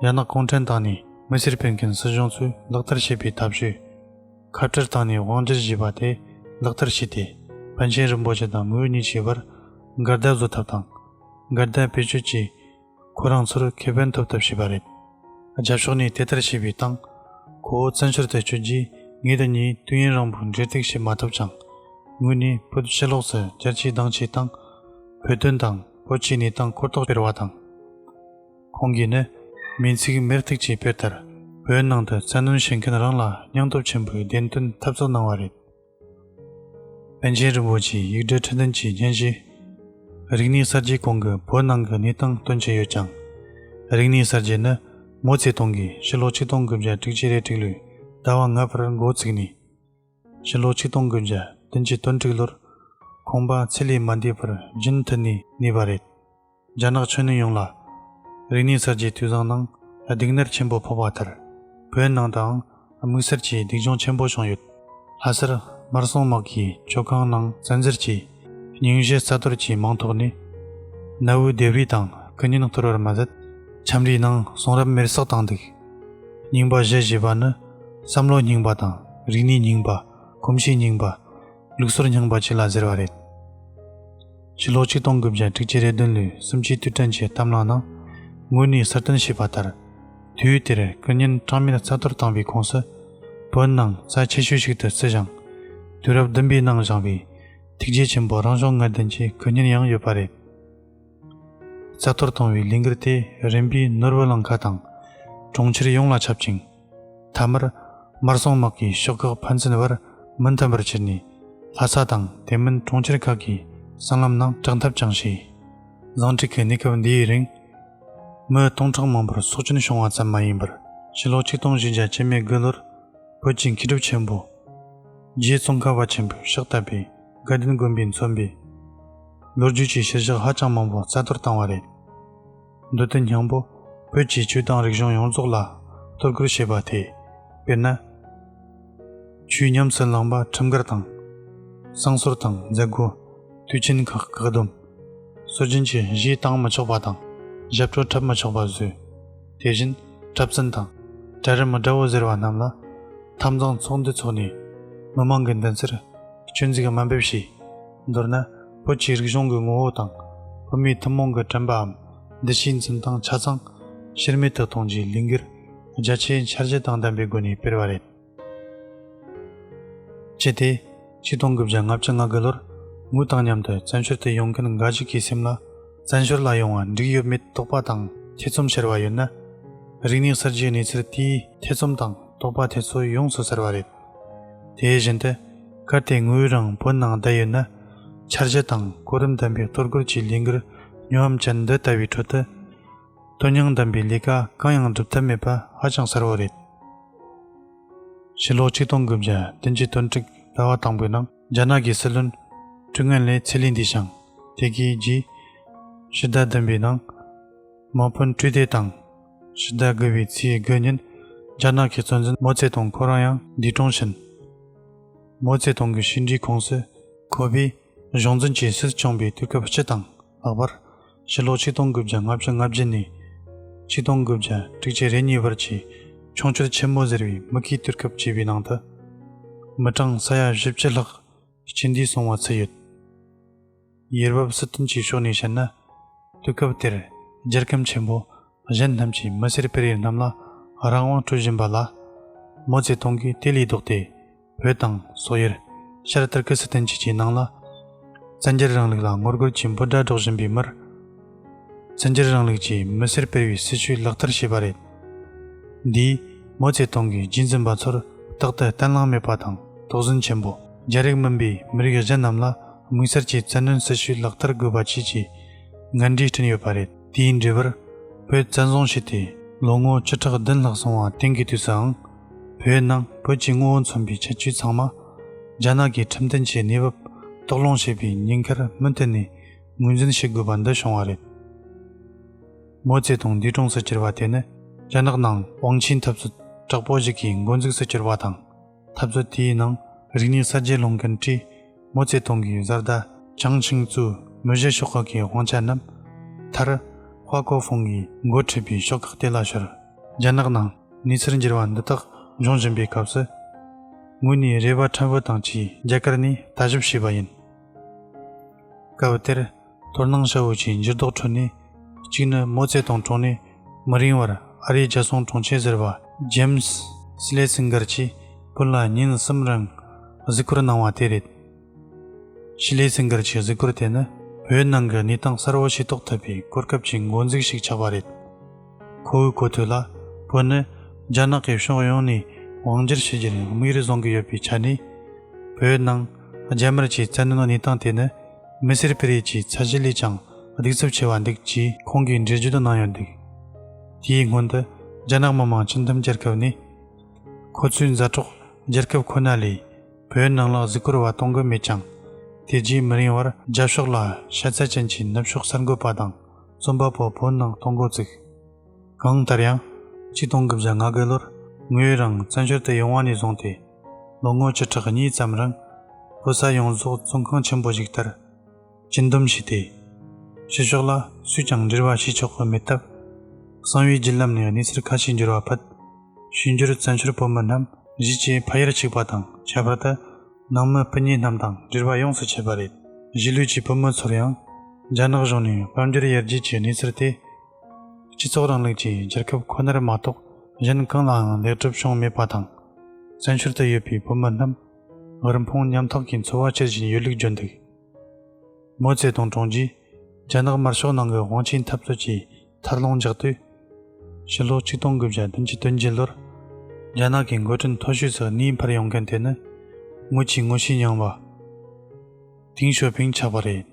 རྒྱ་ནག་གུང་ཁྲན་ཏང་ནས་མི་སེར་སྤེལ་མཁན་སྲིད་གཞུང་ཚོས་ལག་བསྟར་བྱས་པའི་ཐབས་ཇུས། ཁ་བྲལ་བཏང་ནས་དབང་སྒྱུར་བྱས་པ་དེ་ལག་བསྟར་བྱས་ཏེ། པཎ་ཆེན་རིན་པོ་ཆེ་དང་ངོས་གཉིས་ཀྱི་བར་འགལ་ཟླ་བཟོ་ཐབས་དང་། འགལ་ཟླ་བེད་སྤྱོད་ཀྱིས་ཁོ་རང་ཚོར་ཁེ་ཕན་ཐོབ་ཐབས་བྱས་པ་རེད། རྒྱབ་ཕྱོགས་ནས་དེ་ལྟར་བྱས་པའི་སྟེང་། ཁོ་བོ་བཙན་བྱོལ་དུ་བསྐྱོད་རྗེས་ངེད་དུ་གཉིས་དུས་ཡུན་རིང་པོའི་འབྲེལ་གཏུག་བྱེད་མ་ཐུབ་ཅིང་། ངོས་ནས་བོད་ཕྱི་ལོགས་སུ་རྒྱལ་སྤྱིའི་སྡིངས་ཆའི་སྟེང་བོད་དོན་དང་བོད་ཀྱི་གནས་སྟངས་གོ་རྟོགས་སྤེལ་བ་དང་། ཁོང་གིས་ནི་མིང་ཚིག་མེར་ཐིག་ཅེས་སྤེལ་ལྟར་བོད་ནང་དུ་བཙན་གནོན་བྱེད་མཁན་རང་ལ་སྙིང་སྟོབས་ཆེན་པོའི་བདེན་དོན་འཐབ་རྩོད་གནང་བ་རེད། པཎ་ཆེན་རིན་པོ་ཆེའི་ཡིག་འབྲུ་ཁྲི་བདུན་གྱི་སྙན་ཞུ། རིག་གནས་གསར་བརྗེའི་གོང་གི་བོད་ནང་གི་གནས་སྟངས་སྟོན་གྱི་ཡོད་ཀྱང་། རིག་གནས་གསར་བརྗེ་ནི་མའོ་ཙེ་ཏུང་གིས་ཕྱི་ལོ་ཆིག་སྟོང་དགུ་བརྒྱ་དྲུག་ཅུ་རེ་དྲུག་ལོའི་ཟླ་བ་ལྔ་པར་འགོ་བཙུགས་ནས། ཕྱི་ལོ་ཆིག་སྟོང་དགུ་བརྒྱ་བདུན་ཅུ་དོན་དྲུག་ལོར་ཁང་པ་ཚད་ལས་མ་འདས་པར་རྒྱུན་མཐུད་ནས་གནས་པ་རེད། རྒྱ་ནག་ཆོས་ནི་ཡོངས་ལ་རིག་གནས་གསར་བརྗེའི་དུས་བཟང་ནང་སྡུག་བསྔལ་ཆེན་པོ་ཕོག་པ་ལྟར། བོད་ནང་དུའང་དམིགས་བསལ་གྱི་སྡུག་སྦྱོང་ཆེན་པོ་བྱུང་ཡོད། ལྷ་སར་དམར་སྲུང་དམག་གིས་མཆོད་ཁང་ནང་བཙན་འཛུལ་གྱིས་སྙིང་རྗེ་རྩ་གཏོར་གྱི་མིང་ཐོག་ནས་གནའ་བོའི་ལྡེབས་རིས་དང་སྐུ་བརྙན་གཏོར་བར་མ་ཟད། ཁྱམས་རའི་ནང་གསུང་རབ་མེར་བསྲེགས་བཏང་འདུག། རྙིང་པ་བཞི་ཞེས་པ་ནི་བསམ་བློ་རྙིང་པ་དང་རིག་གནས་རྙིང་པ། གོམས་གཤིས་རྙིང་པ། ལུགས་སྲོལ་རྙིང་པ་བཅས་ལ་ཟེར་བ་རེད། ཕྱི་ལོ་ཆིག་སྟོང་དགུ་བརྒྱ་དྲུག་ཅུ་རེ་བདུན་ལོའི་གསུམ་བཅུའི་དུས་དྲན་གྱི་གཏམ་གླེང་ནང་ངོས་ནས་གསལ་སྟོན་བྱས་པ་ལྟར། དུས་དེར་སྐུ་བརྙན་གྲངས་མེད་རྩ་གཏོར་བཏང་བའི་ཁོངས་སུ། བོད་ནང་རྩ་ཆེ་ཤོས་ཤིག་ཏུ་བརྩི་ཞིང་། དུས་རབས་བདུན་པའི་ནང་བཞེངས་པའི་ཐུགས་རྗེ་ཆེན་པོ་རང་བྱུང་ངད་ལྡན་གྱི་སྐུ་བརྙན་ཡང་ཡོད་པ་རེད། རྩ་གཏོར་བཏང་བའི་ལས་འགུལ་དེ་རིམ་པས་ནོར་བུ་གླིང་ཁ་དང་གྲོང་ཁྱེར་ཡོངས་ལ་ཁྱབ་ཅིང་། མཐའ་མར་དམར་སྲུང་དམག་གིས་ཕྱོགས་ཁག་ཕན་ཚུན་བར་མི་མཐུན་པར་གྱུར་ནས། ལྷ་ས་དང་དེ་མིན་གྲོང་ཁྱེར་ཁག་གི་སྲང་ལམ་ནང་དྲག་འཐབ་ཀྱང་བྱས། ཟིང་འཁྲུག་གི་གནས་སྐབས་འདིའི་རིང་། མི་སྟོང་ཕྲག་མང་པོར་སྲོག་སྐྱོན་བྱུང་བ་ཙམ་མ་ཡིན་པར། ཕྱི་ལོ་ཆིག་སྟོང་བཞི་བརྒྱ་བཅུ་མེད་དགུ་ལོར་བོད་ཀྱི་མཁས་གྲུབ་ཆེན་པོ་རྗེ་ཙོང་ཁ་པ་ཆེན་པོས་ཕྱག་བཏབ་པའི་དགའ་ལྡན་དགོན་པས་མཚོན་པའི་ལོ་རྒྱུས་ཀྱི་གཞིར་བཞག་ཧ་ཅང་མང་པོ་རྩ་གཏོར་བཏང་བ་རེད། འདི་དང་མཉམ་པོ་བོད་ཀྱི་ཆོས་དང་རིག་གཞུང་ཡོངས་རྫོགས་ལ་གཏོར་རྒོལ་བྱས་པ་དེ། དཔེར་ན། ཆོས་ཉམས་སུ་བླངས་པ་ཁྲིམས་འགལ་དང་། བསང་གསོལ་དང་མཛད་སྒོ། དུས་ཆེན་ཁག་བཀག་སྡོམ། སྲོལ་རྒྱུན་གྱི་གཞས་བཏང་མི་ཆོག་པ་དང་། ཞབས་བྲོ་འཁྲབ་མི་ཆོག་པ་བཟོས། དེ་བཞིན་གྲྭ་བཙུན་དང་གྲལ་རིམ་དགྲ་བོ་ཟེར་བ་རྣམས་ལ། འཐབ་འཛིང་ཚོགས་འདུ་འཚོགས་ནས་མི་མང་གི་མདུན་སར་སྐྱོན་འཛུགས་དམའ་འབེབས་བྱས། མདོར་ན་བོད་ཀྱི་རིག་གཞུང་གི་ངོ་བོ་དང་བོད་མིའི་ཐུན་མོང་གི་དྲན་པའམ་འདུ་ཤེས་འཛིན་སྟངས་ཆ་ཚང་ཕྱིར་མེད་དུ་གཏོང་རྒྱུའི་ལས་འགུལ་རྒྱ་ཆེའི་འཆར་གཞི་དང་ལྡན་པའི་སྒོ་ནས་སྤེལ་བ་རེད། སྤྱི་དེ་ཆིག་སྟོང་དགུ་བརྒྱ་ལྔ་བཅུ་ང་དགུ་ལོར་ངོས་དང་མཉམ་དུ་བཙན་བྱོལ་དུ་ཡོང་མཁན་འགའ་ཞིག་གི་སེམས་ལ་བཙན་བྱོལ་ལ་ཡོང་བ་འགྲིག་ཡོད་མེད་དོགས་པ་དང་ཐེ་ཚོམ་ཤར་བ་ཡོད་ན། རིག་གནས་གསར་བརྗེའི་གནས་ཚུལ་དེས་ཐེ་ཚོམ་དང་དོགས་པ་དེ་ཚོ་ཡོངས་སུ་བསལ་བ་རེད། དེ་བཞིན་དུ་གལ་ཏེ་ངོས་རང་བོད་ནང་བསྡད་ཡོད་ན། འཆར་གཞི་དང་གོ་རིམ་ལྡན་པའི་གཏོར་རྒོལ་གྱི་ལས་འགུལ་སྨྱོ་ཧམ་ཅན་འདི་ལྟ་བུའི་ཁྲོད་དུ། དོན་སྙིང་ལྡན་པའི་ལས་ཀ་གང་ཡང་སྒྲུབ་ཐབས་མེད་པ་ཧ་ཅང་གསལ་བོ་རེད། ཕྱི་ལོ་ཆིག་སྟོང་དགུ་བརྒྱ་བདུན་ཅུ་དོན་དྲུག་ཟླ་བ་དང་པོའི་ནང་རྒྱ་ནག་གི་སྲིད་བློན་ཀྲུའུ་ཨེན་ལེ་ཚེ་ལས་འདས་ཤིང་། དེ་གའི་རྗེས་ཕྱི་ཟླ་བདུན་པའི་ནང་མ་ཕུན་ཀྲུའུ་ཏེ་དང་། ཕྱི་ཟླ་དགུ་པའི་ཚེས་དགུ་ཉིན་རྒྱ་ནག་གི་གཙོ་འཛིན་མའོ་ཙེ་ཏུང་ཁོ་རང་ཡང་འདས་གྲོངས་ཕྱིན། མའོ་ཙེ་ཏུང་གི་བྱས་འབྲས་ཁོངས་སུ་ཁོ་པས་གཞུང་འཛིན་གྱི་སྲིད་སྐྱོང་བའི་དུས་སྐབས་སྤྱི་དང་ལྷག་པར། ཕྱི་ལོ་ཆིག་སྟོང་དགུ་བརྒྱ་ལྔ་བཅུ་ང་བརྒྱད་ནས་ཆིག་སྟོང་དགུ་བརྒྱ་དྲུག་ཅུ་རེ་གཉིས་བར་གྱི་ཆོས་འཁྱོར་ཆེན་མོ་ཟེར་བའི་མུ་གེའི་དུས་སྐབས་བཅས་པའི་ནང་དུ། མི་གྲངས་ས་ཡ་བཞི་བཅུ་ལྷག་གཅིག་འདས་སོང་བ་ཚུད་ཡོད། ཡུལ་བབ་སྲིད་དོན་གྱི་ཕྱོགས་ནས་བཤད་ན། དུས་སྐབས་དེར་རྒྱལ་ཁམས་ཆེན་པོ་གཞན་རྣམས་ཀྱིས་མི་སེར་སྤེལ་རེས་རྣམས་ལ་རང་དབང་སྤྲོད་བཞིན་པ་ལ། མའོ་ཙེ་ཏུང་གིས་དེ་ལས་ལྡོག་སྟེ། བོད་དང་སོག་ཡུལ། ཤར་ཏུར་ཀི་སི་ཐན་བཅས་ཀྱི་ནང་ལ། བཙན་རྒྱལ་རིང་ལུགས་ལ་ངོ་རྒོལ་གྱི་འབོད་སྒྲ་སྒྲོག་བཞིན་པའི་མིར། བཙན་རྒྱལ་རིང་ལུགས་ཀྱི་མི་སེར་སྤེལ་བའི་སྲིད་བྱུས་ལག་བསྟར་བྱས་པ་རེད། འདིས་མའོ་ཙེ་ཏུང་གི་རྗེས་འཛིན་པ་ཚོར་རྟག་ཏུ་གཏན་ལང་མེད་པ་དང་དོགས་ཟོན་ཆེན་པོ། རྒྱ་རིགས་མིན་པའི་མི་རིགས་གཞན་རྣམས་ལ་དམིགས་བསལ་གྱི་བཙན་གནོན་སྲིད་བྱུས་ལག་བསྟར་དགོས་པ་བཅས་ཀྱི་ངན་འབྲས་བསྐྲུན་ཡོད་པ་རེད། དེའི་འབྲས་བུར། བོད་བཙན་བཟུང་བྱས་ཏེ་ལོ་ངོ་བཅུ་ཕྲག་བདུན་ལྷག་སོང་བ་དེང་གི་དུས་སུའང་། བོད་ནང་བོད་ཀྱི་ངོ་བོ་མཚོན་པའི་ཁྱད་ཆོས་ཚང་མ། རྒྱ་ནག་གིས་ཁྲིམས་མཐུན་གྱི་གནས་བབ་དོགས་སློང་བྱས་པའི་ཉེན་ཁར་མུ་མཐུད་ནས་ངོས་འཛིན་བྱེད་དགོས་པ་འདི་བྱུང་བ་རེད། མའོ་ཙེ་ཏུང་འདས་གྲོངས་སུ་གྱུར་བ་དེ་ནི། རྒྱ་ནག་ནང་དབང་ཆའི་འཐབ་རྩོད་དྲག་པོ་ཞིག་གི་འགོ་འཛུགས་སུ་གྱུར་བ་དང་། འཐབ་རྩོད་དེའི་ནང་རིག་གནས་གསར་བརྗེ་སློང་མཁན་གྲས་མའོ་ཙེ་ཏུང་གི་བཟའ་ཟླ་ཅང་ཆིང་ཙུའུ་མི་བཞི་ཤོག་ཁག་གི་དབང་ཆ་རྣམས་མཐར་ཧྭ་ཀོ་ཧྥུང་གིས་འགོ་ཁྲིད་པའི་ཤོག་ཁག་དེ་ལ་ཤོར། རྒྱ་ནག་ནང་གནས་ཚུལ་འགྱུར་བ་འདི་དག་འབྱུང་བཞིན་པའི་སྐབས་སུ། ངོས་ནས་རེ་བ་ཕྲན་བུ་དང་བཅས་རྒྱ་གར་ནས་ལྟ་ཞིབ་བྱས་པ་ཡིན། སྐབས་དེར། དོ་སྣང་ཞེ་པོ་ཅིག་འགྱུར་ལྡོག་ཁྲོད་ནས། གཅིག་ནི་མའོ་ཙེ་ཏུང་གྲོངས་ནས་མི་རིང་བར་ཨ་རིའི་རྒྱལ་སྲུང་དྲུང་ཆེ་ཟུར་པ་ཇེམ་སི་སི་ལེ་སིང་གར་གྱིས་བོད་ལ་ཉིན་གསུམ་རིང་གཟིགས་སྐོར་གནང་བ་དེ་རེད། སི་ལེ་སིང་གར་གྱི་གཟིགས་སྐོར་དེ་ནི་བོད་ནང་གི་གནས་སྟངས་གསལ་བོ་ཤེས་རྟོགས་ཐུབ་པའི་གོ་སྐབས་ཀྱི་འགོ་འཛུགས་ཤིག་ཆགས་པ་རེད། ཁོ་བོའི་གོ་ཐོས་ལ། བོད་ནི་རྒྱ་ནག་གིས་ཕྱོགས་ཡོངས་ནས་དབང་སྒྱུར་བྱེད་རྒྱུར་དམིགས་ཡུལ་བཟུང་གི་ཡོད་པའི་ཆ་ནས། བོད་ནང་རྒྱ་དམར་གྱི་བཙན་གནོན་གནས་སྟངས་དེ་ནི་མི་སེར་སྤེལ་རེས་ཀྱི་ཚད་གཞི་ལས་ཀྱང་གདུག་རྩུབ་ཆེ་བ་འདུག་ཅེས་ཁོང་གིས་འགྲེལ་བརྗོད་གནང་ཡོད་འདུག། དེའི་སྔོན་དུ་རྒྱ་ནག་མི་དམངས་སྤྱི་འཐུས་རྒྱལ་ཁབ་ནས། ཁོ་ཚོའི་མཛའ་གྲོགས་རྒྱལ་ཁབ་ཁོ་ན་ལས་བོད་ནང་ལ་གཟིགས་སྐོར་བ་གཏོང་གི་མེད་ཀྱང་། དེ་རྗེས་མི་རིང་བར་རྒྱབ་ཕྱོགས་ལ་ཤ་ཚ་ཅན་གྱི་ནུབ་ཕྱོགས་གསར་འགོད་པ་དང་རྩོམ་པ་པོ་བོད་ནང་གཏོང་འགོ་བཙུགས། གང་ལྟར་ཡང་། ཆིག་སྟོང་དགུ་བརྒྱ་ང་དགུ་ལོར་ ངོས་རང་བཙན་བྱོལ་དུ་ཡོང་བ་ནས་བཟུང་སྟེ་ལོ་ངོ་བཅུ་ཕྲག་གཉིས་ཙམ་རིང་བོད་ས་ཡོངས་རྫོགས་བཙོན་ཁང་ཆེན་པོ་ཞིག་ལྟར་སྤྱི་འདོམས་བྱས་ཏེ། ཕྱི་ཕྱོགས་ལ་སུས་ཀྱང་འབྲེལ་བ་བྱེད་ཆོག་གི་མེད་སྟབས། གསང་བའི་བརྒྱུད་ལམ་ནས་གནས་ཚུལ་ཁ་ཤས་འབྱོར་བ་ཕུད། ཕྱི་འབྱོར་བཙན་བྱོལ་བོད་མི་རྣམས་གཞིས་བྱེས་ཕ་ཡུལ་གཅིག་པ་དང་། ཁྱད་པར་དུ་ནང་མི་སྤུན་ཉེ་རྣམས་དང་འབྲེལ་བ་ཡོངས་སུ་ཆད་པ་རེད། གཞིས་ལུས་ཀྱི་བོད་མི་ཚོར་ཡང་རྒྱ་ནག་གཞུང་ནས་དཔལ་འབྱོར་ཡར་རྒྱས་ཀྱི་གནས་ཚུལ་དེ། སྤྱི་ཚོགས་རིང་ལུགས་ཀྱི་རྒྱལ་ཁབ་ཁོ་ནར་མ་གཏོགས་གཞན་གང་ལའང་ལེགས་གྲུབ་བྱུང་མེད་པ་དང་། བཙན་བྱོལ་དུ་ཡོད་པའི་བོད་མི་རྣམས་རིན་ཕུང་ཉམ་ཐག་གི་འཚོ་བ་སྐྱེལ་བཞིན་ཡོད་ལུགས་བརྗོད་འདུག་མའོ་ཙེ་ཏུང་གྲོངས་རྗེས། རྒྱ་ནག་དམར་ཤོག་ནང་གི་དབང་ཆའི་འཐབ་རྩོད་ཀྱིས་འཐར་ལོངས་འཇགས་དུས། ཕྱི་ལོ་ཆིག་སྟོང་དགུ་བརྒྱ་བདུན་ཅུ་དོན་བརྒྱད་ལོར། རྒྱ་ནག་གི་འགོ་ཁྲིད་མཐོ་ཤོས་སུ་གནས་འཕར་ཡོང་མཁན་དེ་ནི། ངོས་ཀྱི་ངོ་ཤེས་ཉུང་བ། ཏིང་ཞའོ་ཕིང་ཆགས་པ་རེད།